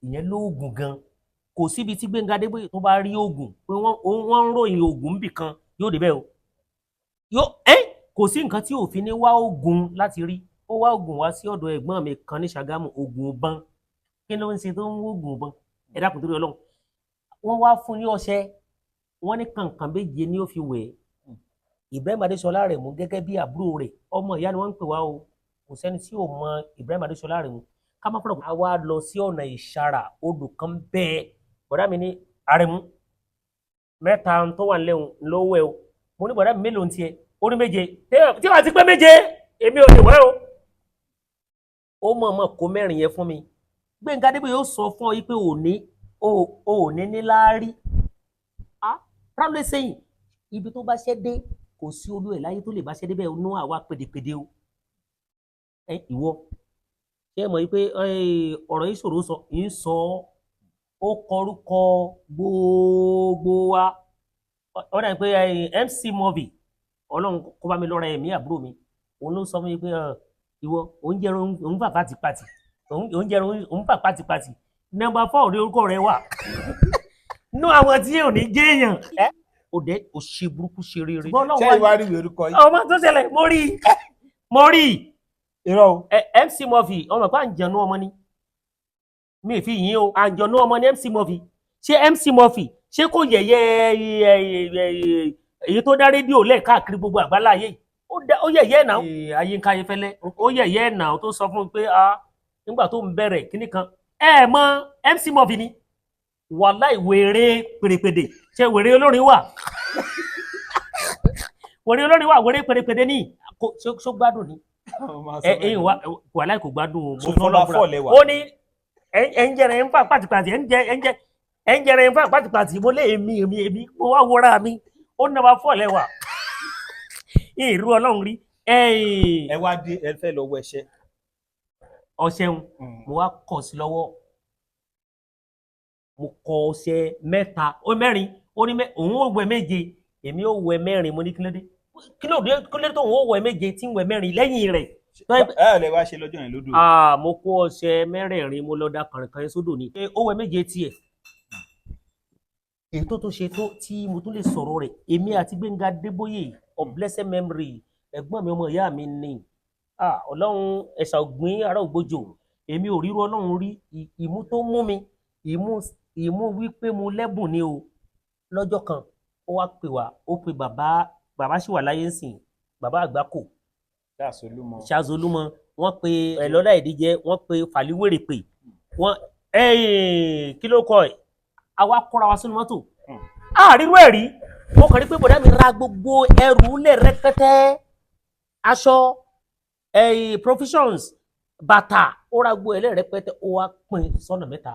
ìyẹn lóògùn gan. Kò síbi tí Gbẹ́ngà Adébóyè tó bá rí oògùn pé wọ́n ń ròyìn oògùn níbì kan, yóò débẹ̀ o. Yóò ẹ́ kò sí nǹkan tí òfin ní wá oògùn láti rí. Ó wá oògùn wá sí ọ̀dọ̀ ẹ̀gbọ́n mi kan ní Ṣàgámù, oògùn ọ̀bọ̀n. Kí ló ń ṣe tó ń wó oògùn ọ̀bọ̀n? Ẹ dákun, torí Ọlọ́run. Wọ́n wá fún ní ọṣẹ, wọ́n ní kàǹkàn méje ní ó fi wẹ̀ ẹ́. Ibrahim Adéṣọlá Àrẹ̀mú, gẹ́gẹ́ bí àbúrò rẹ̀, ọmọ ìyá ni wọ́n ń pè wá o, kò sẹ́ni tí ò mọ Ibrahim Adéṣọlá Àrẹ̀mú. Ká má fọ̀rọ̀, a wá lọ sí ọ̀nà Ìṣàrà, odò kan bẹ́ẹ̀. Bọ̀dá mi ní, "Àrẹ̀mú, mẹ́ta tó wà nílẹ̀ ló wẹ̀ o." Mo ní, "Bọ̀dá mi, mélòó ń tiẹ̀?" Ó ní méje. Tí wàá ti pé méje, èmi ò lè wẹ̀ o. Ó mọ̀ọ́mọ̀ kó mẹ́rin yẹn fún mi. Gbẹ̀ngà Adébóyè yóò sọ fún ọ yìí pé òní òní ní láárí. Ah, proudly saying, ibi tó bá ṣẹ́ dé, kò sí olú ẹ̀ láyé tó lè bá ṣẹ́ dé bẹ́ẹ̀ nú àwa pèdèpèdè o. Ẹ ìwọ, ṣé ẹ mọ̀ yìí pé ọ̀rọ̀ yìí ṣòro sọ ń sọ. Ó kọrúkọ gbogbo wa. Ó dà pé MC Murphy, Ọlọ́run kó bá mi lọ́ra ẹ̀mí àbúrò mi, òun ló sọ fún mi pé ìwọ òun jẹ́ òun fà pátipàtì, òun jẹ́ òun fà pátipàtì, number 4 ní orúkọ rẹ wà nú àwọn tí ò ní jẹ́ èèyàn. Ẹ òde ò ṣe burúkú, ṣe rere. Ṣé ìwà rí ìwé orúkọ yìí? Ọmọ tó ṣẹlẹ̀, mo rí, mo rí. Irọ́ o. MC Murphy, ọmọ ìpá àǹjẹ̀nú ọmọ ni, mi fi yín o, àǹjọ̀nú ọmọ ni MC Murphy. Ṣé MC Murphy, ṣé kò yẹ̀yẹ́ èyí tó dá rédíò lẹ̀ káàkiri gbogbo àgbáláyé yìí? Ó yẹ̀yẹ́ náà. Ayínká Ayéfẹ́lẹ́, ó yẹ̀yẹ́ náà, tó sọ fún mi pé ah, nígbà tó ń bẹ̀rẹ̀ kíní kan, ẹ mọ MC Murphy ni, wàláì wèrè pèrèpèdè. Ṣé wèrè olórin wà? Wèrè olórin wà, wèrè pèrèpèdè ní ṣó gbádùn ni? Ẹ ẹ wàláì kò gbádùn o. Mo So fọlọ́ number búra. four lẹ wà. Ó ní ẹ ń jẹrẹ, ẹ ń fà pàtìpàtì, ẹ ń jẹrẹ, ẹ ń fà pàtìpàtì. Mo lé èmi mo wá wọra mi, ó number 4 lẹ́wà ìrú Ọlọ́run rí. Ẹ wá dé, ẹ fẹ́ lọ wẹṣẹ. Ọṣẹun, mo wá kọ̀ sí lọ́wọ́, mo kọ ọṣẹ mẹ́ta, ó mẹ́rin. Ó ní òun ó wẹ̀ méje, èmi ó wẹ̀ mẹ́rin. Mo ní kí ló dé, kí ló dé, kí ló dé tó òun ó wẹ̀ méje tí ń wẹ̀ mẹ́rin lẹ́yìn rẹ̀? Ẹ lè wá ṣe lọ́jọ́ yẹn lódò. Ah, mo kó ọṣẹ mẹ́rẹ̀ẹ̀rin, mo lọ da kànrìnkàn yẹn sódò ni. Ó wẹ̀ méje tiẹ̀. Èyí tó ṣe tó tí mo tún lè sọ̀rọ̀ rẹ̀, èmi àti Gbẹ́ngà Adébóyè of blessed memory, ẹ̀gbọ́n mi, ọmọ ìyá mi ni. Ah, Ọlọ́run ẹ̀sà ògbìn ará ògbójò, èmi ò ríru Ọlọ́run rí. Ìmú tó mú mi, ìmú wípé mo lẹ́bùn ni o. Lọ́jọ́ kan, ó wá pè wá, ó pe bàbá, bàbá sì wà láyé ń sìn, bàbá Àgbákò. Ṣàṣolúmọ. Ṣàzolúmọ. Wọ́n pe ẹlọ́lá ìdíjẹ, wọ́n pe fàlíwèrè pè wọ́n. Ẹ̀yìn kí ló kọ ẹ̀, àwa kóra wa sínú mọ́tò, àrírú ẹ̀ rí. Wọ́n kàn rí pé bọ̀dá mi ra gbogbo ẹrù lẹ̀ rẹpẹtẹ, aṣọ, ẹ̀yìn provisions, bàtà, ó ra gbogbo ẹ̀ lẹ̀ rẹpẹtẹ. Ó wá pín sọ́nà mẹ́ta.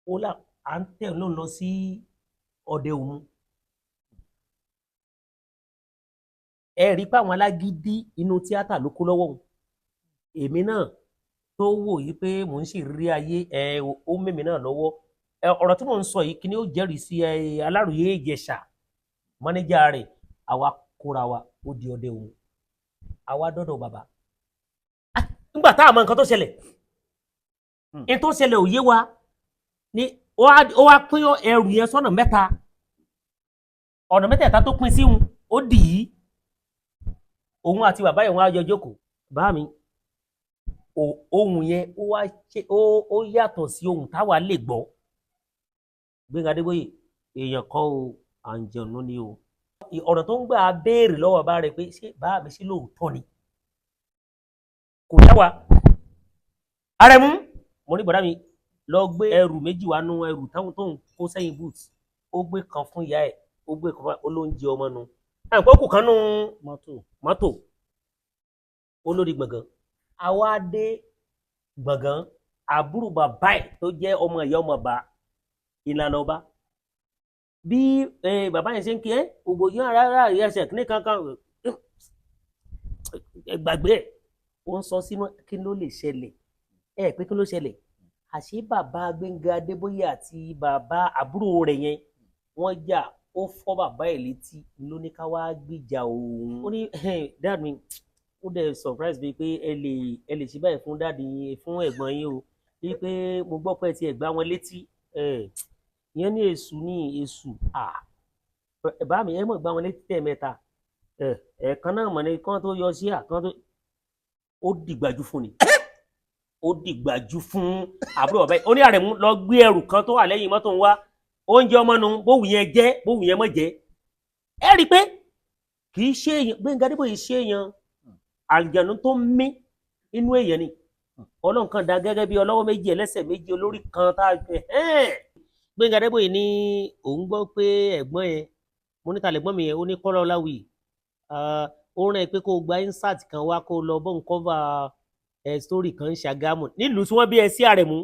Ó là à ń tẹ̀ ló ń lọ sí ọdẹ òmu. Ẹ rí pé àwọn alágídí inú tíátà ló kó lọ́wọ́ òun. Èmi náà tó wò yí pé mò ń sì rí ayé ẹ, ó mẹ́mi náà lọ́wọ́. Ẹ ọ̀rọ̀ tí mò ń sọ yìí, kí ni ó jẹ́rìí sí? Ẹ Aláròyé Ìjẹ̀ṣà, mọ́nẹ́jà rẹ̀. Àwa kóra wa, ó di ọdẹ òun, àwa dọ́dọ̀ bàbá. Ah, nígbà tá a mọ nǹkan tó ṣẹlẹ̀, n tó ṣẹlẹ̀ ò yé wa ni. Ó wá pín ẹrù yẹn sọ́nà mẹ́ta. Ọ̀nà mẹ́tẹ̀ẹ̀ta tó pín sí un, ó dì í. Òun àti bàbá yẹn, wọ́n á jọ jókòó. Bá mi ohùn yẹn, ó wá ṣe ó yàtọ̀ sí ohùn táwa lè gbọ́. Gbẹ́ngà Adébóyè, èèyàn kọ́ o, àǹjọ̀nú ni o. Ọ̀rọ̀ tó ń gbà béèrè lọ́wọ́ bàbá rẹ̀ pé ṣé bàbá mi ṣe lóòótọ́ ni, kò yá wa. Arẹ̀mú, mo ní bọ̀dá mi lọ gbé ẹrù méjì wá nú ẹrù táwọn tó ń kó sẹ́yìn boot. Ó gbé kan fún ìyá ẹ̀, ó gbé kan fún olóúnjẹ ọmọ nu ẹ̀ pé ó kù kan nú mọ́tò. Mọ́tò ó lórí gbọ̀ngàn. Àwa dé gbọ̀ngàn, àbúrò bàbá ẹ̀ tó jẹ́ ọmọ ìyá ọmọ bá ìlànà ọba bí bàbá yẹn ṣe ń kí ẹ ògbò yín rárá ẹsẹ̀ ní kankan ẹ gbàgbé ẹ. Ó ń sọ sínú kí ló lè ṣẹlẹ̀ ẹ pé kí ló ṣẹlẹ̀. Àṣé bàbá Gbẹ́ngà Adébóyè àti bàbá àbúrò rẹ̀ yẹn wọ́n jà, ó fọ́ bàbá ẹ̀ létí, ló ní ká wá gbìjà òun. Ó ní dad mi, ó dẹ̀ surprise mi pé ẹ lè ṣe báyìí fún daddy yín, fún ẹ̀gbọ́n yín o, wípé mo gbọ́ pé ẹ ti ẹ̀ gbá wọn létí. Ìyẹn ní èṣù ní èṣù. Bá mi, ẹ mọ̀ gbá wọn létí tẹ̀mẹ́ta ẹ̀ẹ̀kan náà mọ̀ ní kán tó yọ sí àkán tó. Ó dìgbàjú fún ni, ó dìgbàjú fún àbúrò bàbá yìí. Ó ní Àrẹ̀mú, lọ gbé ẹrù kan tó wà lẹ́yìn mọ́tò ń wá, oúnjẹ ọmọ nu, bóun yẹn jẹ́ bóun yẹn mọ̀ jẹ́. Ẹ rí i pé kì í ṣe èèyàn, Gbẹ́ngà Adébóyè ṣe èèyàn, àlùjànnú tó ń mí inú èèyàn ni. Ọlọ́run kan dá gẹ́gẹ́ bí ọlọ́wọ́ méjì, ẹlẹ́sẹ̀ méjì, olórí kan tá a Gbẹ́ngà Adébóyè ní òun gbọ́ pé ẹ̀gbọ́n yẹn. Mo ní talẹ̀ gbọ́n mi yẹn? Ó ní Kọ́lá Ọláwìyí, ó rán ẹ pé kó o gba insert kan wá, kó o lọ bóun cover ẹ story kan Ṣàgámù nílùú tí wọ́n bí ẹ sí. Àrẹ̀mú,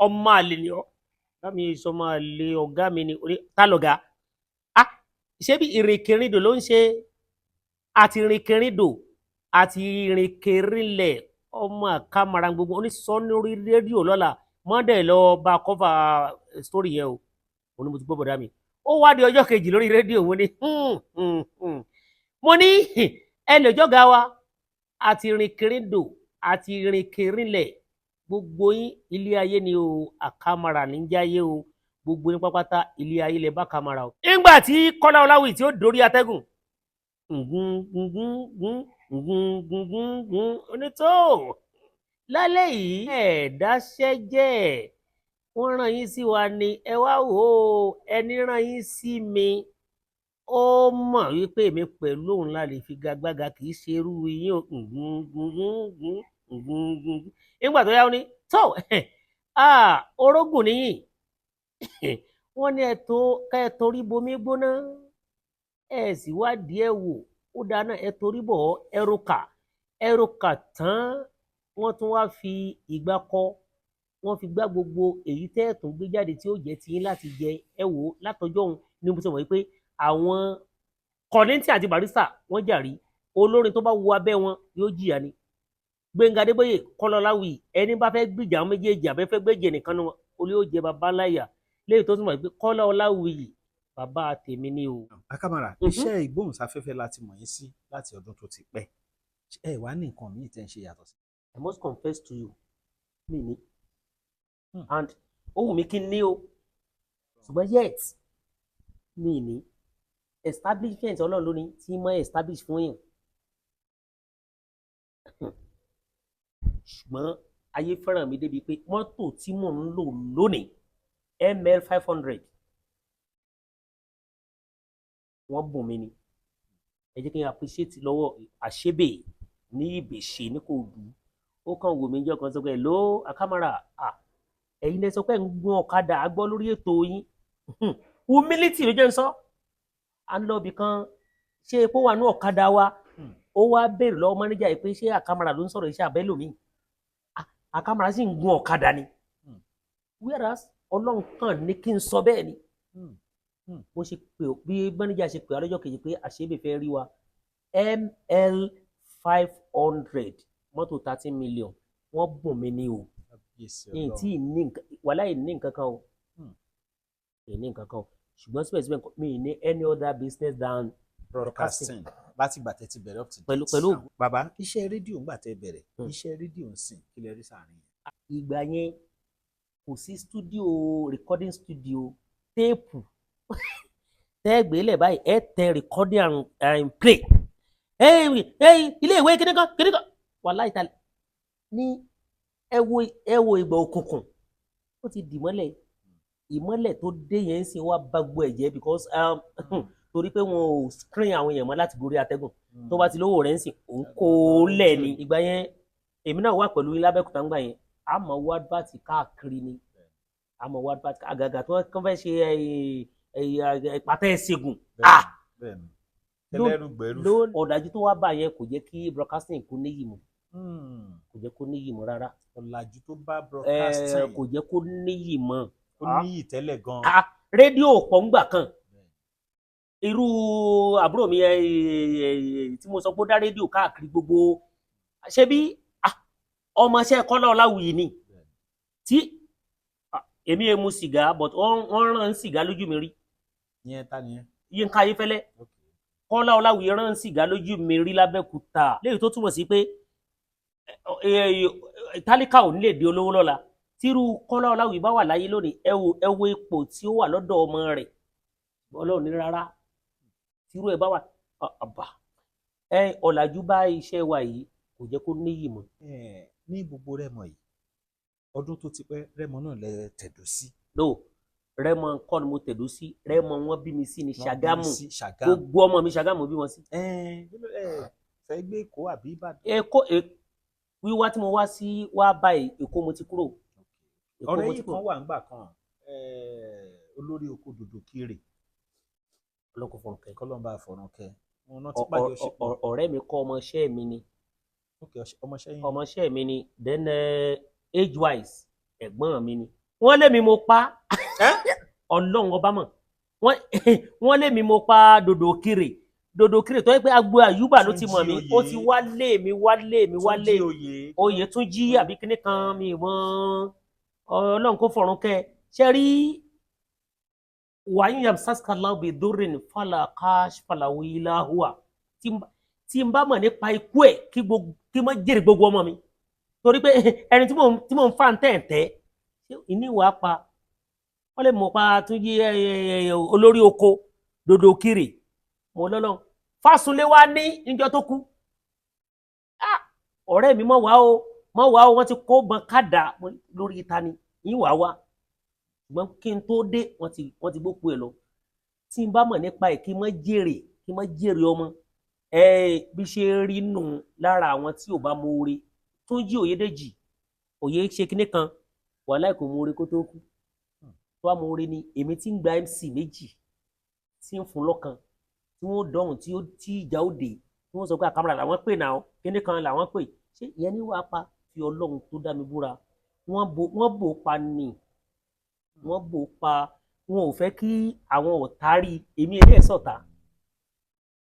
ọmọ àlè ni ọ́. Bámi sọ ọmọ àlè ọ̀gá mi ni orí tá lọ̀gá. Ṣé bí ìrìnkèrindò ló ń ṣe àti ìrìnkèrindò àti ìrìnkèrìnlẹ̀, ọmọ àkàmàrà gbogbo onísọ lórí rédíò lọ́la mọ́ndẹ̀ lọ bá cover story yẹn o. Mo ní mo ti gbọ́ bọ̀dá mi. Ó wá di ọjọ́ kejì lórí rédíò, mo ní mo ní ẹ lè jọ́gà wa àti ìrìnkèrindò àti ìrìnkèrìnlẹ̀ gbogbo yín, ilé ayé ni o, àkàmàrà ní jáyé o, gbogbo yín pápátá, ilé ayé lè bá kàmàrà o. Nígbà tí Kọ́lá Ọláwìyí tí ó dórí atẹ́gùn ngún onítò lálẹ́ yìí, ẹ̀ dáṣẹ́ jẹ́, wọ́n rán yín sí wa ni. Ẹ wá wò ó, ẹni rán yín sí mi, ó mọ̀ wípé èmi pẹ̀lú òun la lè figagbága, kì í ṣe irú yín o. Ngún. Nígbà tó yá, ó ní tó orógùn níyìn, wọ́n ní ẹ tó ká ẹ torí bomi gbóná, ẹ sì wádìí ẹ wò ó dáná, ẹ torí bọ̀ ẹrùkà ẹrùkà tán. Wọ́n tún wá fi ìgbà kọ, wọ́n fi gbá gbogbo èyí tẹ́ ẹ̀ tún gbé jáde tí ó jẹ́ tiyín láti jẹ. Ẹ wò ó, látọjọ́ òun ni mo ti mọ̀ wípé àwọn Kollington àti Barrister wọ́n jàrí. Olórin tó bá wo abẹ́ wọn yóò jìyà ni. Gbẹ́ngà Adébóyè, Kọ́lá Ọláwìyí, ẹni bá fẹ́ gbìjà àwọn méjèèjì àbẹ́ fẹ́ gbèjì nìkan ni wọn olú yóò jẹ bàbá láyà léyìí tó túmọ̀ pé Kọ́lá Ọláwìyí bàbá tèmi ni o. Akamara, iṣẹ́ ìgbóhùnsáfẹ́fẹ́ láti mọ̀ yín sí láti ọdún tó ti pẹ́. Ẹ wá ní nǹkan míì tẹ́ ń ṣe yàtọ̀ sí? I must confess to you, mi ní and ó wù mí kí n ní o, ṣùgbọ́n yet mi ní establishment. Ọlọ́run ló ní tí mọ́ establish fún yàn, ṣùgbọ́n ayé fẹ́ràn mi débi pé mọ́tò tí mò ń lò lónìí, ML 500, wọ́n bùn mí ni. Ẹ jẹ́ kí n appreciate lọ́wọ́ àṣebè ní ìbèṣe ní kò dùn. Ó kàn wò mí jọ́ kan, sọ pé, "Ló Akamara, à ẹ̀yin lẹ sọ pé ń gun ọ̀kadà, a gbọ́ lórí ètò yín." Humility ló jẹ́ ń sọ. À ń lọ ibì kan, ṣé epo wà ní ọ̀kadà wa? Ó wá béèrè lọ́wọ́ manager yìí pé, ṣé Akamara ló ń sọ̀rọ̀ iṣẹ́ àbẹ́lòmíì? Akamara sì ń gun ọ̀kadà ni, whereas Ọlọ́run kàn ní kí n sọ bẹ́ẹ̀ ni. Bó ṣe pè, bí manager ṣe pè á lọ́jọ́ kejì pé àṣebè fẹ́ rí wa, ML 500, mọ́tò 13 million, wọ́n bùn mí ní o. Ní tí ní nǹkan, wàhálà yìí, ní nǹkan kan o, ní nǹkan kan o. Ṣùgbọ́n síbẹ̀síbẹ̀ mi ní any other business than broadcasting láti ìgbà tẹ́ ti bẹ̀rẹ̀ up to date. Pẹ̀lú Bàbá, iṣẹ́ rédíò ńgbà tẹ́ bẹ̀rẹ̀, iṣẹ́ rédíò ń sìn, kí lẹ rí sàárín yẹn? Ìgbà yẹn kò sí studio, recording studio. Téèpù tẹ́gbẹ́lẹ̀ báyìí, ẹ tẹ recording and play. Ilé ìwé kíníkan kíníkan, wàláhì ta ní. Ẹ wo ìgbà òkùnkùn, ó ti dì mọ́lẹ̀. Ìmọ́lẹ̀ tó dé yẹn ń sìn wá bá gbogbo ẹ̀ jẹ́, because torí pé wọn ò screen àwọn èèyàn mọ́ láti gorí atẹ́gùn. Tó bá ti lówó rẹ̀ ń sìn, òun kó o lẹ̀ ni. Ìgbà yẹn, èmi náà wà pẹ̀lú yín lábẹ́òkúta ńgbà yẹn. A mọ̀ wá advert káàkiri ni, a mọ̀ wá advert, àgàgà tó kàn fẹ́ ṣe pàtẹ́ ìṣègùn. Bẹ́ẹ̀ni, tẹlẹrú gbẹrú. Ló ọ̀dájú tó wá bá yẹn kò jẹ́ kí broadcasting kó níyì mọ́, kò jẹ́ kó níyì mọ́ rárá. Ọ̀làjú tó bá broadcasting. Kò jẹ́ kó níyì mọ́. Ó níyì tẹ́lẹ̀ gan. Rédíò pọ̀ ńgbà kan. Irú àbúrò mi tí mo sọ pé ó dá rédíò káàkiri gbogbo, ṣé bí ọmọọṣẹ́ Kọ́lá Ọláwuyì ni. Tí èmi ẹ mu sìgá, but wọ́n rán sìgá lójú mi rí. Yẹn ta nìyẹn? Yínká Ayéfẹ́lẹ́. Kọ́lá Ọláwuyì rán sìgá lójú mi rí lábẹ́òkúta, léyìí tó túmọ̀ sí pé tálíkà ò ní lè di olówó lọ́la. Tírú Kọ́lá Ọláwuyì bá wà láyé lónìí, ẹ wo ipò tí ó wà lọ́dọ̀ ọmọ rẹ̀. Ọlọ́run ní rárá, tírú ẹ bá wà àbá ẹ, ọ̀làjú bá iṣẹ́ wa yìí, kò jẹ́ kó níyì mọ́. Ní gbogbo Rẹ́mọ yìí, ọdún tó ti pẹ́, Rẹ́mọ náà lẹ tẹ̀dó sí? No, Rẹ́mọ kọ́ ni mo tẹ̀dó sí. Rẹ́mọ wọ́n bí mi sí ní Ṣàgámù. Ṣàgámù. Gbogbo ọmọ mi, Ṣàgámù bí wọn sí. Ẹ fẹ́ gbé Èkó àbí Ìbàdàn? Èkó. Wíwá tí mo wá sí wá báyìí, Èkó mo ti kúrò. Ọ̀rẹ́ yìí kan wà ńgbà kan, olórí oko dòdò kiri. Ọlọ́kọ̀ fọ̀rùn kẹ́. Kọ́lọ́mbà fọ̀rùn kẹ́. Wọn náà ti pàjọ ṣepọ̀. Ọ̀rẹ́ mi kọ́, ọmọọṣẹ́ mi ni. Ọmọọṣẹ́ yín? Ọmọọṣẹ́ mi ni. Then age wise, ẹ̀gbọ́n mi ni. Wọ́n lé mi mo pa, Ọlọ́run ọba mọ̀, wọ́n lé mi mo pa dòdò kiri. Dòdò kiri tó yẹ pé agbo àyùbá ló ti mọ̀ mí, ó ti wá lé mi, wá lé mi, wá lé oyè tún jí àbí kíní kan mi mọ́. Ọlọ́run kó fọ̀run kẹ́. Ṣe rí wàá yam saskala bi durin fala kash fala wila huwa. Tí n bá mọ̀ nípa ikú ẹ̀, kí gbogbo kí n má jèrè gbogbo ọmọ mi, torí pé ẹni tí mò ń fa ntẹ̀ǹtẹ̀ ṣé ìní wàá pa wọ́n lè mọ̀ pa tún yí olórí oko dòdò kiri mo lọ́lọ́. Fásunlé wá ní níjọ́ tó kú, ọ̀rẹ́ mi, mọ̀ wá o, mọ̀ wá o, wọ́n ti kó bọn kádà lórí ìta ni yín wá wá. Ṣùgbọ́n kí n tó dé, wọ́n ti gbókù ẹ̀ lọ. Tí n bá mọ̀ nípa ẹ̀, kí n má jèrè, kí n má jèrè ọmọ ẹ. Bí ṣe rí nù lára àwọn tí ò bá mọ oore tó jí Òyedèjì òye ṣe kinní kan, wàhálà kò mọ oore kó tó kú. Tó wá mọ oore ni èmi tí ń gba MC méjì tí ń fún lọ́kàn, tí wọ́n dọ̀hùn, tí ó tí ìjà ó dé, tí wọ́n sọ pé àkàmàrà làwọn pè náà, kinní kan làwọn pè. Ṣé ìyẹn ní wàá pa? Fi Ọlọ́run tó dá mi búra, wọ́n bò pa ni, wọ́n bò pa. Wọn ò fẹ́ kí àwọn ọ̀tá rí èmi ilé ẹ̀ sọ̀tá.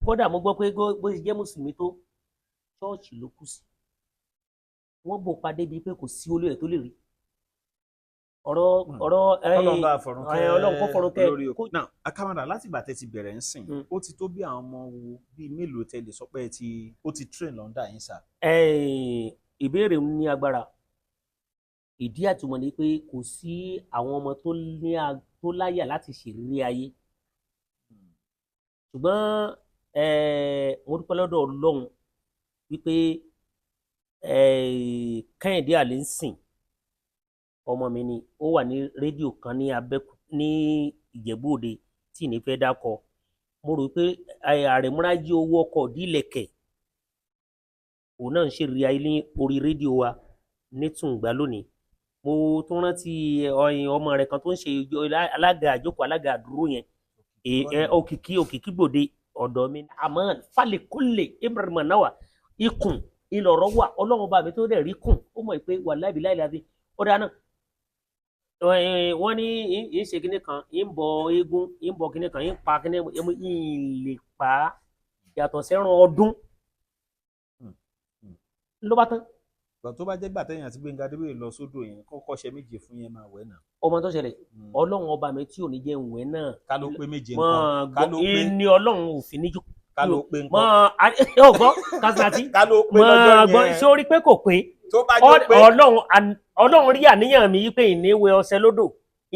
Kódà mo gbọ́ pé bó ṣe jẹ́ mùsùlùmí tó, ṣọ́ọ̀ṣì ló kù sí. Wọ́n bò pa débi pé kò sí olú ẹ̀ tó lè rí ọ̀rọ̀ ọ̀rọ̀. Ọlọ́run bá fọ̀run kẹ́. Ọlọ́run kó fọ̀run kẹ́. Lórí òkú náà. Akamada, láti ìgbà tẹ́ ti bẹ̀rẹ̀ ń sìn, ó ti tó bí àwọn ọmọ wo bíi mélòó tẹ́ lè sọ pé ó ti train lọ́ndà yín sà? Ìbéèrè ní agbára. Ìdí àtúmọ̀ ni pé kò sí àwọn ọmọ tó ní tó láyà láti ṣèrírí ayé. Ṣùgbọ́n mo dúpẹ́ lọ́dọ̀ Ọlọ́run wípé Kẹ́hìndé Àlínsìn, ọmọ mi ni, ó wà ní rédíò kan ní Abẹ́kú ní Ìjẹ̀bú Òde tí ní fẹ́ dákọ. Mo rò pé Àrẹ̀múrájí owó ọkọ̀ dílẹ̀kẹ̀. Òun náà ń ṣe rí ayé ní orí rédíò wa ní Tùngbà lónìí. Mo tún rántí ọyìn ọmọ rẹ̀ kan tó ń ṣe alága àjókòó, alága àdúró yẹn, Òkìkí, Òkìkí gbòde ọ̀dọ̀ mi. Àmọ́ falẹ̀kọ́lẹ̀ Ibrahim náwà ikùn ìlọ̀rọ̀ wà. Ọlọ́run bá mi tó dẹ̀ rí kùn, ó mọ̀ pé wà láìbí láìláì ó dáná. Wọ́n ní ń ṣe kinní kan, ń bọ eégún, ń bọ kinní kan, ń pa kinní, ń lè pa á yàtọ̀ sẹ́ran ọdún ló bá tán. Ìgbà tó bá jẹ́ gbà tẹ̀yìn àti Gbẹ́ngà Adébóyè lọ sódò yẹn, kọ́kọ́ ṣe méje fún yẹn, máa wẹ̀ náà. Ọmọ tó ṣẹlẹ̀, Ọlọ́run ọba mi tí ò ní jẹ́ ìwẹ̀ náà. Ká ló pé méje mọ́ nǹkan, ká ló pé ní Ọlọ́run ò fi níjó. Ká ló pé mọ́ nǹkan. Ọgbọ́n Kásínátì. Ká ló pé mọ́ lọ́jọ́ gbọ́ yẹn. Ṣé o rí pé kò pé? Tó bá jọ pé Ọlọ́run rí àníyàn mi pé ìníwẹ̀ ọṣẹ lódò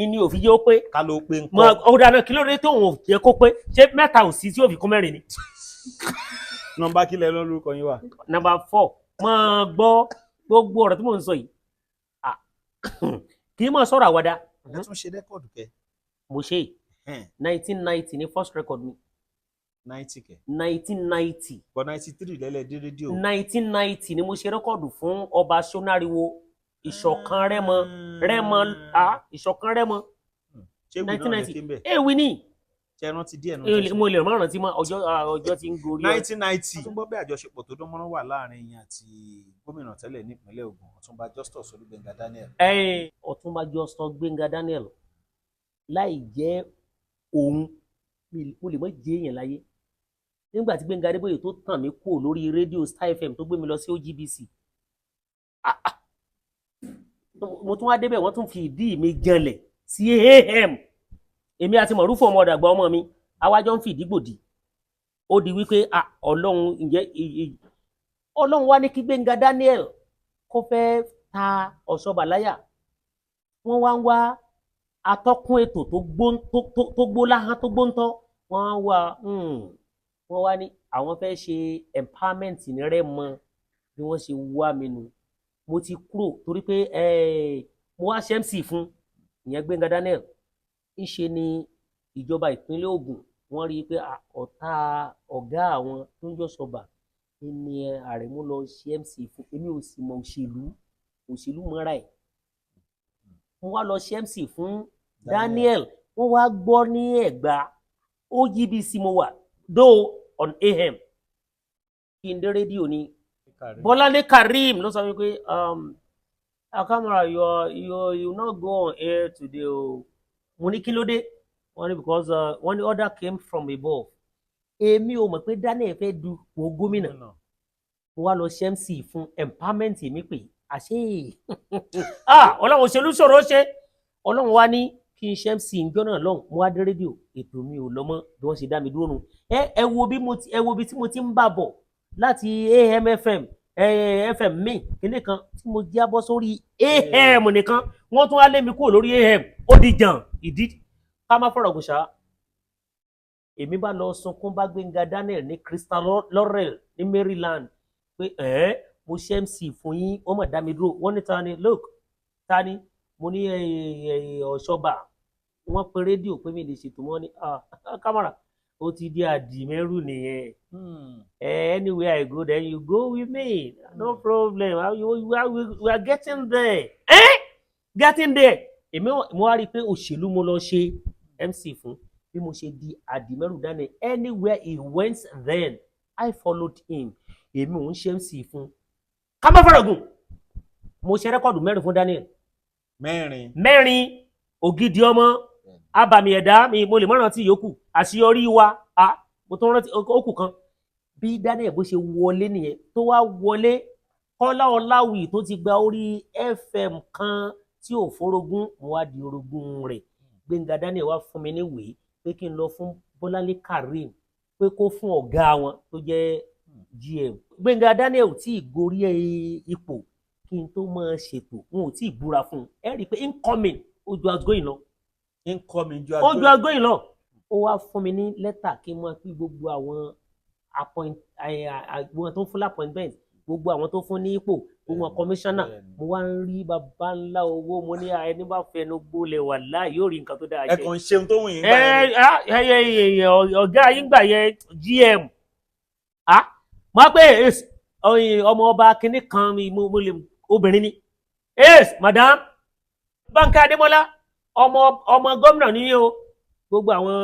ìní òfin jẹ́ ó pé. Ká ló pé Mọ nǹkan. Ọ̀dà náà, kí ló dé tóun ò jẹ́ kó pé? Ṣé mẹ́ta ò sí tí ò fi kún mẹ́rin ni? Nọ́mbà kílẹ̀ lọ lórúkọ yín wà? Number 4. Mọ gbọ́ gbogbo ọ̀rọ̀ tí mò ń sọ yìí. Kì í mọ̀ sọ̀rọ̀ àwàdà. Ẹ tún ṣe record kẹ. Mo ṣe 1990 ní first record mi. 90 kẹ? 1990. Bọ̀ 93 lẹ́lẹ̀ dé rédíò. 1990 ni mo ṣe record fún ọba Ṣónáriwo Ìṣọ̀kan Rẹ́mọ, Rẹ́mọ a Ìṣọ̀kan Rẹ́mọ. Ṣé ìwé náà lè 1990. ké ń bẹ̀? Èwe ni. Ṣe rántí díẹ̀ náà? Mo lè má rántí mọ́, ọjọ́ ọjọ́ tí ń gorí ọ. 1990. Tún gbọ́ bí àjọṣepọ̀ tó dán mọ́rán wà láàrin yín àti gómìnà tẹ́lẹ̀ nípínlẹ̀ Ògùn, Ọ̀túnba Justus Olúgbénga Daniel. Ọ̀túnba Justus Gbénga Daniel, láì jẹ́ òun, mo lè mọ́ jẹ́ èèyàn láyé. Nígbà tí Gbénga Adébóyè tó tàn mí kúrò lórí rédíò Star FM tó gbé mi lọ sí OGBC, ah, ah. Mo tún wá débẹ̀, wọ́n tún fi ìdí mi janlẹ̀ sí AM. Èmi àti Mọ̀rúfù ọmọ ọ̀dàgbà ọmọ mi awájọ́ ń fi ìdí gbòdì. Ó di wípé, ah, Ọlọ́run, ǹjẹ́ Ọlọ́run wá ní kí Gbénga Daniel kó fẹ́ ta Ọ̀ṣọ́bà láyà. Wọ́n wá ń wá atọ́kùn ètò tó gbó láhán, tó gbóńtọ́. Wọ́n wá wọ́n wá ní àwọn fẹ́ ṣe empowerment ní Rẹ́mọ. Bí wọ́n ṣe wá mi nù. Mo ti kúrò torí pé mo wá ṣe MC fún ìyẹn Gbénga Daniel. Ńṣe ni ìjọba ìpínlẹ̀ Ògùn wọ́n rí i pé, ah, ọ̀tá ọ̀gá àwọn tó ń jọ sọ̀bà ní Àrẹ̀mú lọ ṣe MC fún. Èmi ò sì mọ òṣèlú, òṣèlú mọ́ra ẹ̀. Mo wá lọ ṣe MC fún Daniel, wọ́n wá gbọ́ ní Ẹ̀gbá OGBC mo wà though on AM. Kí n dé rédíò ni Bọ́láńlé Karim ló sọ wípé, "Akamara, you no go on air today o." Mo ní, "Kí ló dé?" Wọ́n ní because wọ́n ní order came from above. Èmi ò mọ̀ pé Daniel fẹ́ du ipò gómìnà. Mo wá lọ ṣe MC fún empowerment mi pé àṣé, ah, Ọlọ́run, òṣèlú ṣòro ṣe. Ọlọ́run wá ní kí n ṣe MC njọ́ náà lọ́hùn. Mo wá dé rédíò, ètò mi ò lọ mọ́. Bí wọ́n ṣe dá mi dúró nu. Ẹ wo bí mo ti, ẹ wo bí tí mo ti ń bà bọ̀ láti AMFM, FM mi kíní kan tí mo jábọ́ sórí AM nìkan, wọ́n tún wá lé mi kúrò lórí AM. Ó di jàn ìdí ká má fọ̀rọ̀ gùn ṣá. Èmi bá lọ sunkún bá Gbénga Daniel ní Crystal Laurel ní Maryland pé ẹ mo ṣe MC fún yín, wọ́n mọ̀ dá mi dúró. Wọ́n ní, "Ta ni? Look, ta ni?" Mo ní Ọ̀ṣọ́bà. Wọ́n pe rédíò pé mi lè ṣètò. Wọ́n ní, "Ah, kámárà, ó ti di àdìmẹ́rù nìyẹn. Anywhere I go, then you go with me, no problem. We are getting there, eh? Getting there." Èmi mo wá rí i pé òṣèlú mo lọ ṣe MC fún. Bí mo ṣe di àdìmẹ́rù Daniel, anywhere he went, then I followed him. Èmi ò ń ṣe MC fún. Ká má fọ̀rọ̀ gùn, mo ṣe record mẹ́rin fún Daniel. Mẹ́rin? Mẹ́rin. Ògidì ọmọ, abàmì ẹ̀dá mi, mo lè mọ́ rántí yòókù, àṣeyọrí wa, a mo tún rántí ókù kan. Bí Daniel bó ṣe wọlé nìyẹn, tó wá wọlé, Kọ́lá Ọláwì tó ti gba orí FM kan tí ò forogún, mo wá di orogún rẹ̀. Gbénga Daniel wá fún mi níwèé pé kí n lọ fún Bọ́láńlé Karim pé kó fún ọ̀gá wọn tó jẹ́ GM. Gbénga Daniel ò tí ì gorí ipò kí n tó máa ṣètò, wọn ò tí ì búra fún un. Ẹ rí i pé incoming ó ju outgoing lọ. Incoming ju Ó ju outgoing lọ. Ó wá fún mi ní lẹ́tà kí n máa pín gbogbo àwọn appoint àwọn tó ń fún appointment, gbogbo àwọn tó fún ní ipò, gbogbo àwọn commissioner. Mo wá ń rí baba ńlá owó. Mo ní ẹni bá fẹnu gbólẹ̀ wà láì yóò rí nǹkan tó dáa. Ẹ kàn ń ṣeun tó wù yín gbà yẹn ni. Ẹ ọ̀gá yín gbà yẹn GM, ah, mo á pé Ọyìn ọmọ ọba kínní kan mi mo lè obìnrin ni. Yes, madam Bánkẹ́ Adémọ́lá, ọmọ ọmọ gómìnà ní o. Gbogbo àwọn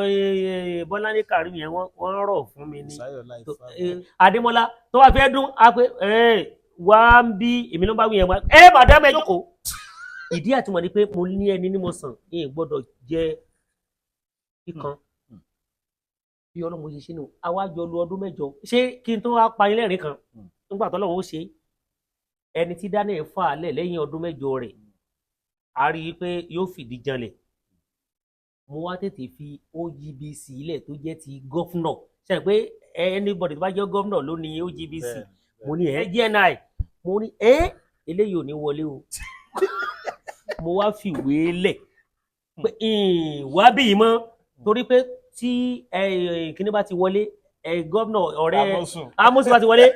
Bọ́láńlé Karim yẹn, wọ́n rọ̀ fún mi ní Sáyọ̀ láì tó- fa. Adémọ́lá tó wá fẹ́ dún á pé ẹ wá ń bí èmi ló ń bá wí yẹn wá ẹ madam, ẹ jókòó. Ìdí àtúmọ̀ ni pé mo ní ẹni ní mo sàn ní gbọ́dọ̀ jẹ́ kíkan bí Ọlọ́run ṣe ṣe nù. Àwa jọ lu ọdún 8. Ṣé kí n tó wá pa ilé ẹ̀rín kan nígbà tó Ọlọ́run ó ṣe ẹni tí Daniel fà á lẹ̀ lẹ́yìn ọdún 8 rẹ̀, a rí i pé yóò fìdí janlẹ̀. Mo wá tètè fi OGBC ilẹ̀ tó jẹ́ ti governor ṣe pé anybody tó bá jẹ́ governor ló ní OGBC. Mo ní ẹ GNI, mo ní ẹ eléyìí ò ní wọlé o. Mo wá fìwé lẹ̀ pé wá bí yìí mọ́, torí pé tí kíní bá ti wọlé, gómìnà ọ̀rẹ́ Amosun. Amosun bá ti wọlé,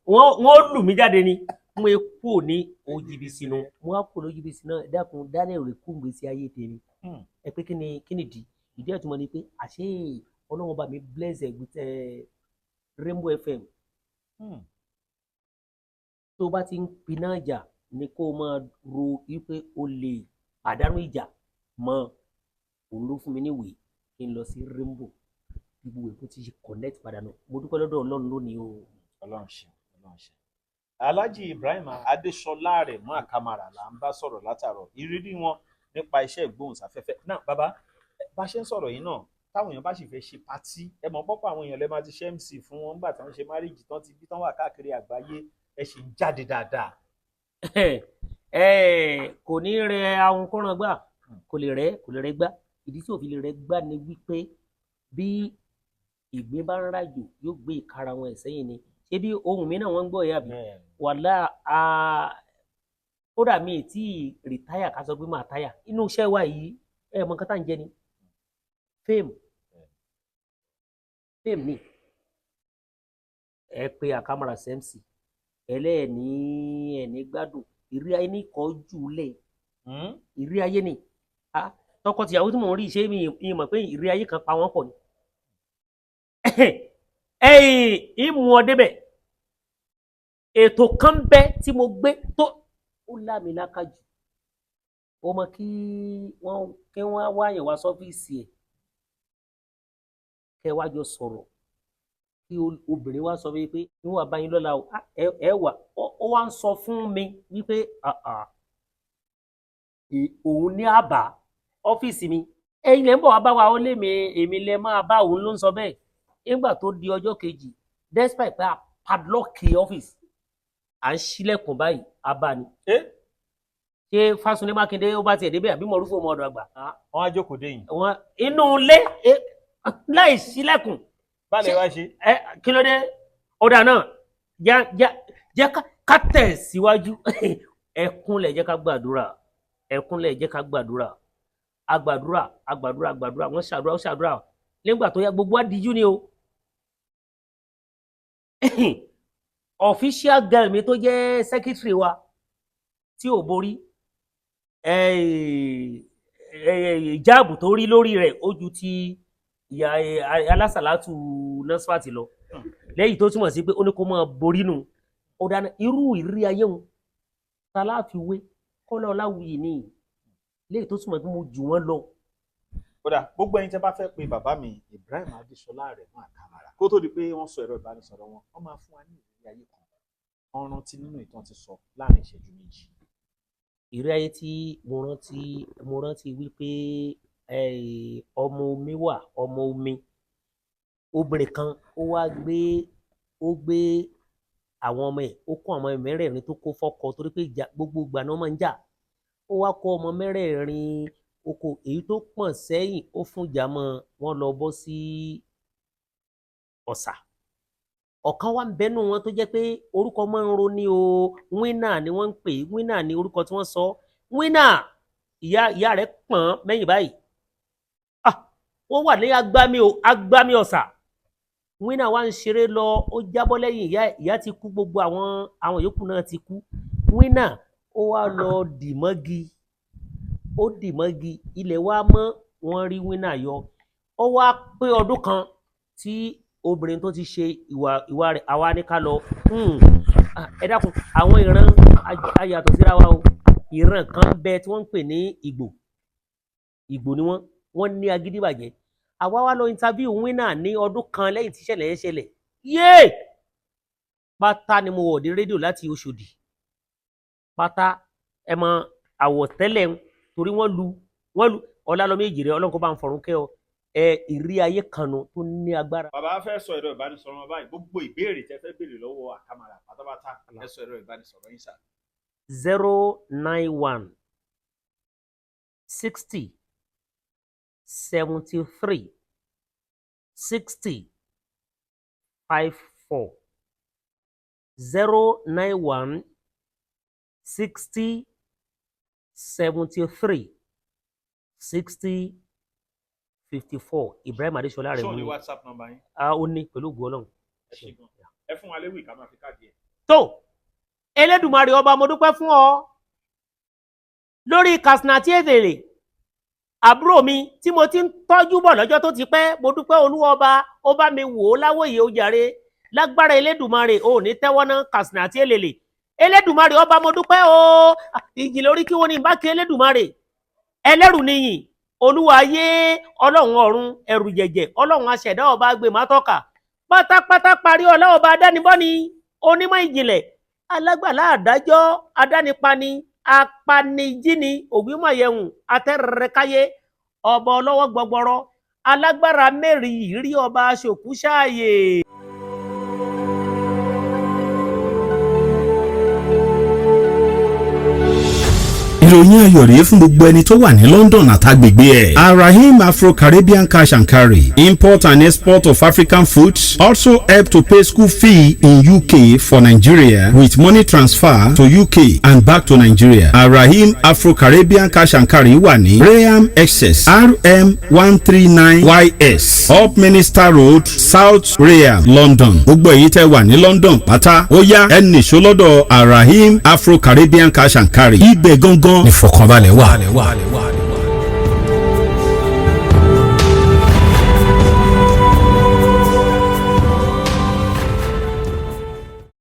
wọ́n lù mí jáde ni. Mo kú ní OGBC nu, mo wá kú ní OGBC náà. Dákun, Daniel rè kú gbèsè ayé tèmi. Ẹ pé kí ni ìdí? Ìdí ẹ̀ túmọ̀ ni pé àṣé Ọlọ́run bá mi bless ẹ̀ with Rainbow FM. Tó bá ti ń piná ìjà ni kó o máa ro wípé o lè pàdánù ìjà mọ́. Òun ló fún mi níwèé kí n lọ sí Rainbow. Gbogbo èkó ti ṣe connect padà náà. Mo dúpẹ́ lọ́dọ̀ Ọlọ́run lónìí o. Ọlọ́run ṣe, Ọlọ́run ṣe. Alhaji Ibrahim Adesola rẹ̀ mú Àkàmàrà là ń bá sọ̀rọ̀ látàrọ̀, ìrírí wọn nípa iṣẹ́ ìgbóhùnsáfẹ́fẹ́ náà. Bàbá, bá ṣe ń sọ̀rọ̀ yìí náà, táwọn èèyàn bá sì fẹ́ ṣe party, ẹ mọ̀ pọ́pọ́ àwọn èèyàn lẹ́ máa ti ṣe MC fún wọn nígbà tí wọ́n ṣe marriage tán, ti bí tán wà káàkiri àgbáyé, ẹ sì ń jáde dáadáa. Ẹ kò ní rẹ ahun kọ́ran gbà, kò lè rẹ, kò lè rẹ gbá. Ìdí tí òfin lè rẹ gbá ni wípé bí ìgbín bá ń rájò, yóò gbé ìkara wọn ẹ̀ sẹ́yìn ni. Ṣé bí ohun mi náà wọ́n ń gbọ́ ìyá mi wàhálà? Kódà mi tí retire, ká sọ pé máa táyà inú iṣẹ́ wa yìí, ẹ mọ nǹkan tá à ń jẹ ni fame. Fame ni ẹ pé Àkàmàrà MC ẹlẹ́ẹ̀ni ẹ̀ní gbádùn ìrí ayé ní kọjú lẹ̀. Ìrí ayé ni. Tọkọtìyàwó tí mò ń rí, ṣé mi mọ̀ pé ìrí ayé kan pa wọ́n pọ̀ ni. Ẹ̀yìn ìmú ọ débẹ̀, ètò kan bẹ tí mo gbé tó ó lámìláka jù. Ó mọ kí wọ́n wáyàn wá sọ́fíìsì ẹ̀, kẹ́ wá jọ sọ̀rọ̀, kí obìnrin wá sọ fún mi pé ní wàá bá yín lọ́la o. Ah, ẹ wà ó wá ń sọ fún mi wípé ah, ah, òun ní àbá ọ́fíìsì mi, ẹ̀yin lẹ́ ń bọ̀ wá bá wa. Ó lé mi, èmi lẹ máa bá. Òun ló ń sọ bẹ́ẹ̀. Nígbà tó di ọjọ́ kejì, despite pé a padlock ọ́fíìsì, à ń ṣílẹ̀kùn báyìí, a bá ní. Ṣé Fásunlé Mákindé ó bá tiẹ̀ débẹ̀ àbí Mọ̀rúfò ọmọ ọ̀dọ̀ àgbà? Wọ́n á jókòó dé yìí. Wọn inú ilé láì ṣílẹ̀kùn. Báàlẹ̀ wá ṣe. Ẹ kí ló dé? Ọ̀dà náà já já jẹ́ ká tẹ̀ síwájú. Ẹ kúnlẹ̀, jẹ́ ká gbàdúrà. Ẹ kúnlẹ̀, jẹ́ ká gbàdúrà. Agbàdúrà, agbàdúrà, agbàdúrà. Wọ́n ṣàdúrà, ó ṣàdúrà. Nígbà tó yá, gbogbo àdíjú ni o. Official girl mi tó jẹ́ secretary wa tí ò borí ìjáàbù tó rí lórí rẹ̀, ó ju ti ìyá alásàlátù nọ́sfàtì lọ, lẹ́yìn tó túmọ̀ sí pé ó ní kó máa borí nù. Ó dáná irú ìrírí ayé wọn ta láfiwé Kọ́lá Ọláwuyì ní, lẹ́yìn tó túmọ̀ pé mo jù wọ́n lọ. Kódà gbogbo ẹ̀yin tẹ́ bá fẹ́ pe bàbá mi Ibrahim Adéṣọlá Àrẹ̀mú Àkàmàrà, kó tó di pé wọ́n sọ ẹ̀rọ ìbánisọ̀rọ̀ wọn, wọ́n máa fún wa ní ìrírí ayé kan wọ́n rántí nínú ìtàn ti sọ láàrin ìṣẹ́jú 2. Ìrírí ayé tí mo rántí, mo rántí wípé ọmọ omi wà, ọmọ omi obìnrin kan, ó wá gbé, ó gbé àwọn ọmọ ẹ̀, ó kó àwọn ọmọ ẹ̀ mẹ́rẹ̀ẹ̀rin tó kó fọ́kọ, torí pé ìjà gbogbo ìgbà ni wọ́n máa ń jà. Ó wá kó ọmọ mẹ́rẹ̀ẹ̀rin oko, èyí tó pọ̀n sẹ́yìn, ó fún ìjà mọ́ wọn lọ bọ́ sí ọ̀sà. Ọ̀kan wà ń bẹ́nu wọn tó jẹ́ pé orúkọ máa ń ro ní o, Wínà ni wọ́n ń pè é. Wínà ni orúkọ tí wọ́n sọ. Wínà, ìyá rẹ̀ pọ̀n mẹ́yìn báyìí. Ah, wọ́n wà ní agbami o, agbami ọ̀sà. Wínà wá ń ṣeré lọ, ó jábọ́ lẹ́yìn ìyá ẹ̀. Ìyá ti kú, gbogbo àwọn yòókù náà ti kú. Wínà ó wá lọ dì mọ́gi, ó dì mọ́gi. Ilẹ̀ wa mọ́, wọ́n rí Wínà yọ. Ó wá pé ọdún kan tí obìnrin tó ti ṣe ìwà rẹ̀, àwa ní ká lọ. Ah, ẹ dákun, àwọn ìran ayàtọ̀ síra wa o. Ìran kan bẹ tí wọ́n ń pè ní Ìgbò. Ìgbò ni wọ́n, wọ́n ní agídí bàjẹ́. Àwa wá lọ interview winner ní ọdún kan lẹ́yìn tí ìṣẹ̀lẹ̀ yẹn ṣẹlẹ̀. Yéè, pátá ni mo wọ̀ dé rédíò láti Ọ̀ṣọ́dì, pátá ẹ mọ àwọ̀tẹ́lẹ̀ ń torí wọ́n lu Ọlálọ́mí Èjìrẹ́. Ọlọ́run kó bá ń fọ̀run kẹ́ ọ. Ẹ ìrí ayé kanu tó ní agbára. Bàbá fẹ́ sọ ẹ̀rọ ìbánisọ̀rọ̀ wọn báyìí. Gbogbo ìbéèrè tẹ́ fẹ́ béèrè lọ́wọ́ Àkàmàrà pátápátá, ẹ sọ ẹ̀rọ ìbánisọ̀rọ̀ yín sà. 091 60 73 60 54, 091 60 73 60 54. Ibrahim Adesola rẹ̀ Ṣé mú o ní ni. WhatsApp number yín? A ó ní, pẹ̀lú ògùn Ọlọ́run. Ẹ ṣe gan. Ẹ fún wa léwì ká máa fi káàdì ẹ. Tó Elédùmarè ọba, mo dúpẹ́ fún ọ lórí Katsina tí èdèrè àbúrò mi tí mo ti ń tọ́jú bọ̀ lọ́jọ́ tó ti pẹ́. Mo dúpẹ́, Olúwa ọba, ó bá mi wò ó láwòye ó jàre. Lágbára Elédùmarè, ò ní tẹ́wọ́ ná Katsina tí èlèlè. Elédùmarè ọba, mo dúpẹ́ o. Ìjì lórí kí wọ́n ní bá kí Elédùmarè ẹlẹ́rù níyìn, Olúwa ayé, Ọlọ́run ọ̀run, ẹ̀rù jẹ̀jẹ̀, Ọlọ́run aṣẹ̀dá ọba agbèmátọ́ka pátápátá parí ọlá ọba adánibọ́ni, onímọ̀ ìjìnlẹ̀, alágbàlá àdájọ́, adánipani, apanijíni, ògbímọ̀yẹ̀hùn atẹ́rẹ̀rẹ̀káyé, ọba ọlọ́wọ́ gbọgbọrọ, alágbára mẹ́rin ìrí, ọba aṣòkú ṣáàyè. Ìròyìn ayọ̀ rèé fún gbogbo ẹni tó wà ní London àtàgbègbè ẹ̀. Arahim Afro-Caribbean Cash and Carry, import and export of African foods, also help to pay school fee in UK for Nigeria with money transfer to UK and back to Nigeria. Arahim Afro-Caribbean Cash and Carry wà ní Rainham, Essex, RM 139 YS, Upminster Road, South Rainham, London. Gbogbo èyí tẹ́ wà ní London pátá, ó yá, ẹ nìṣó lọ́dọ̀ Arahim Afro-Caribbean Cash and Carry. Ibẹ̀ gangan ìfọ̀kànbalẹ̀ wà.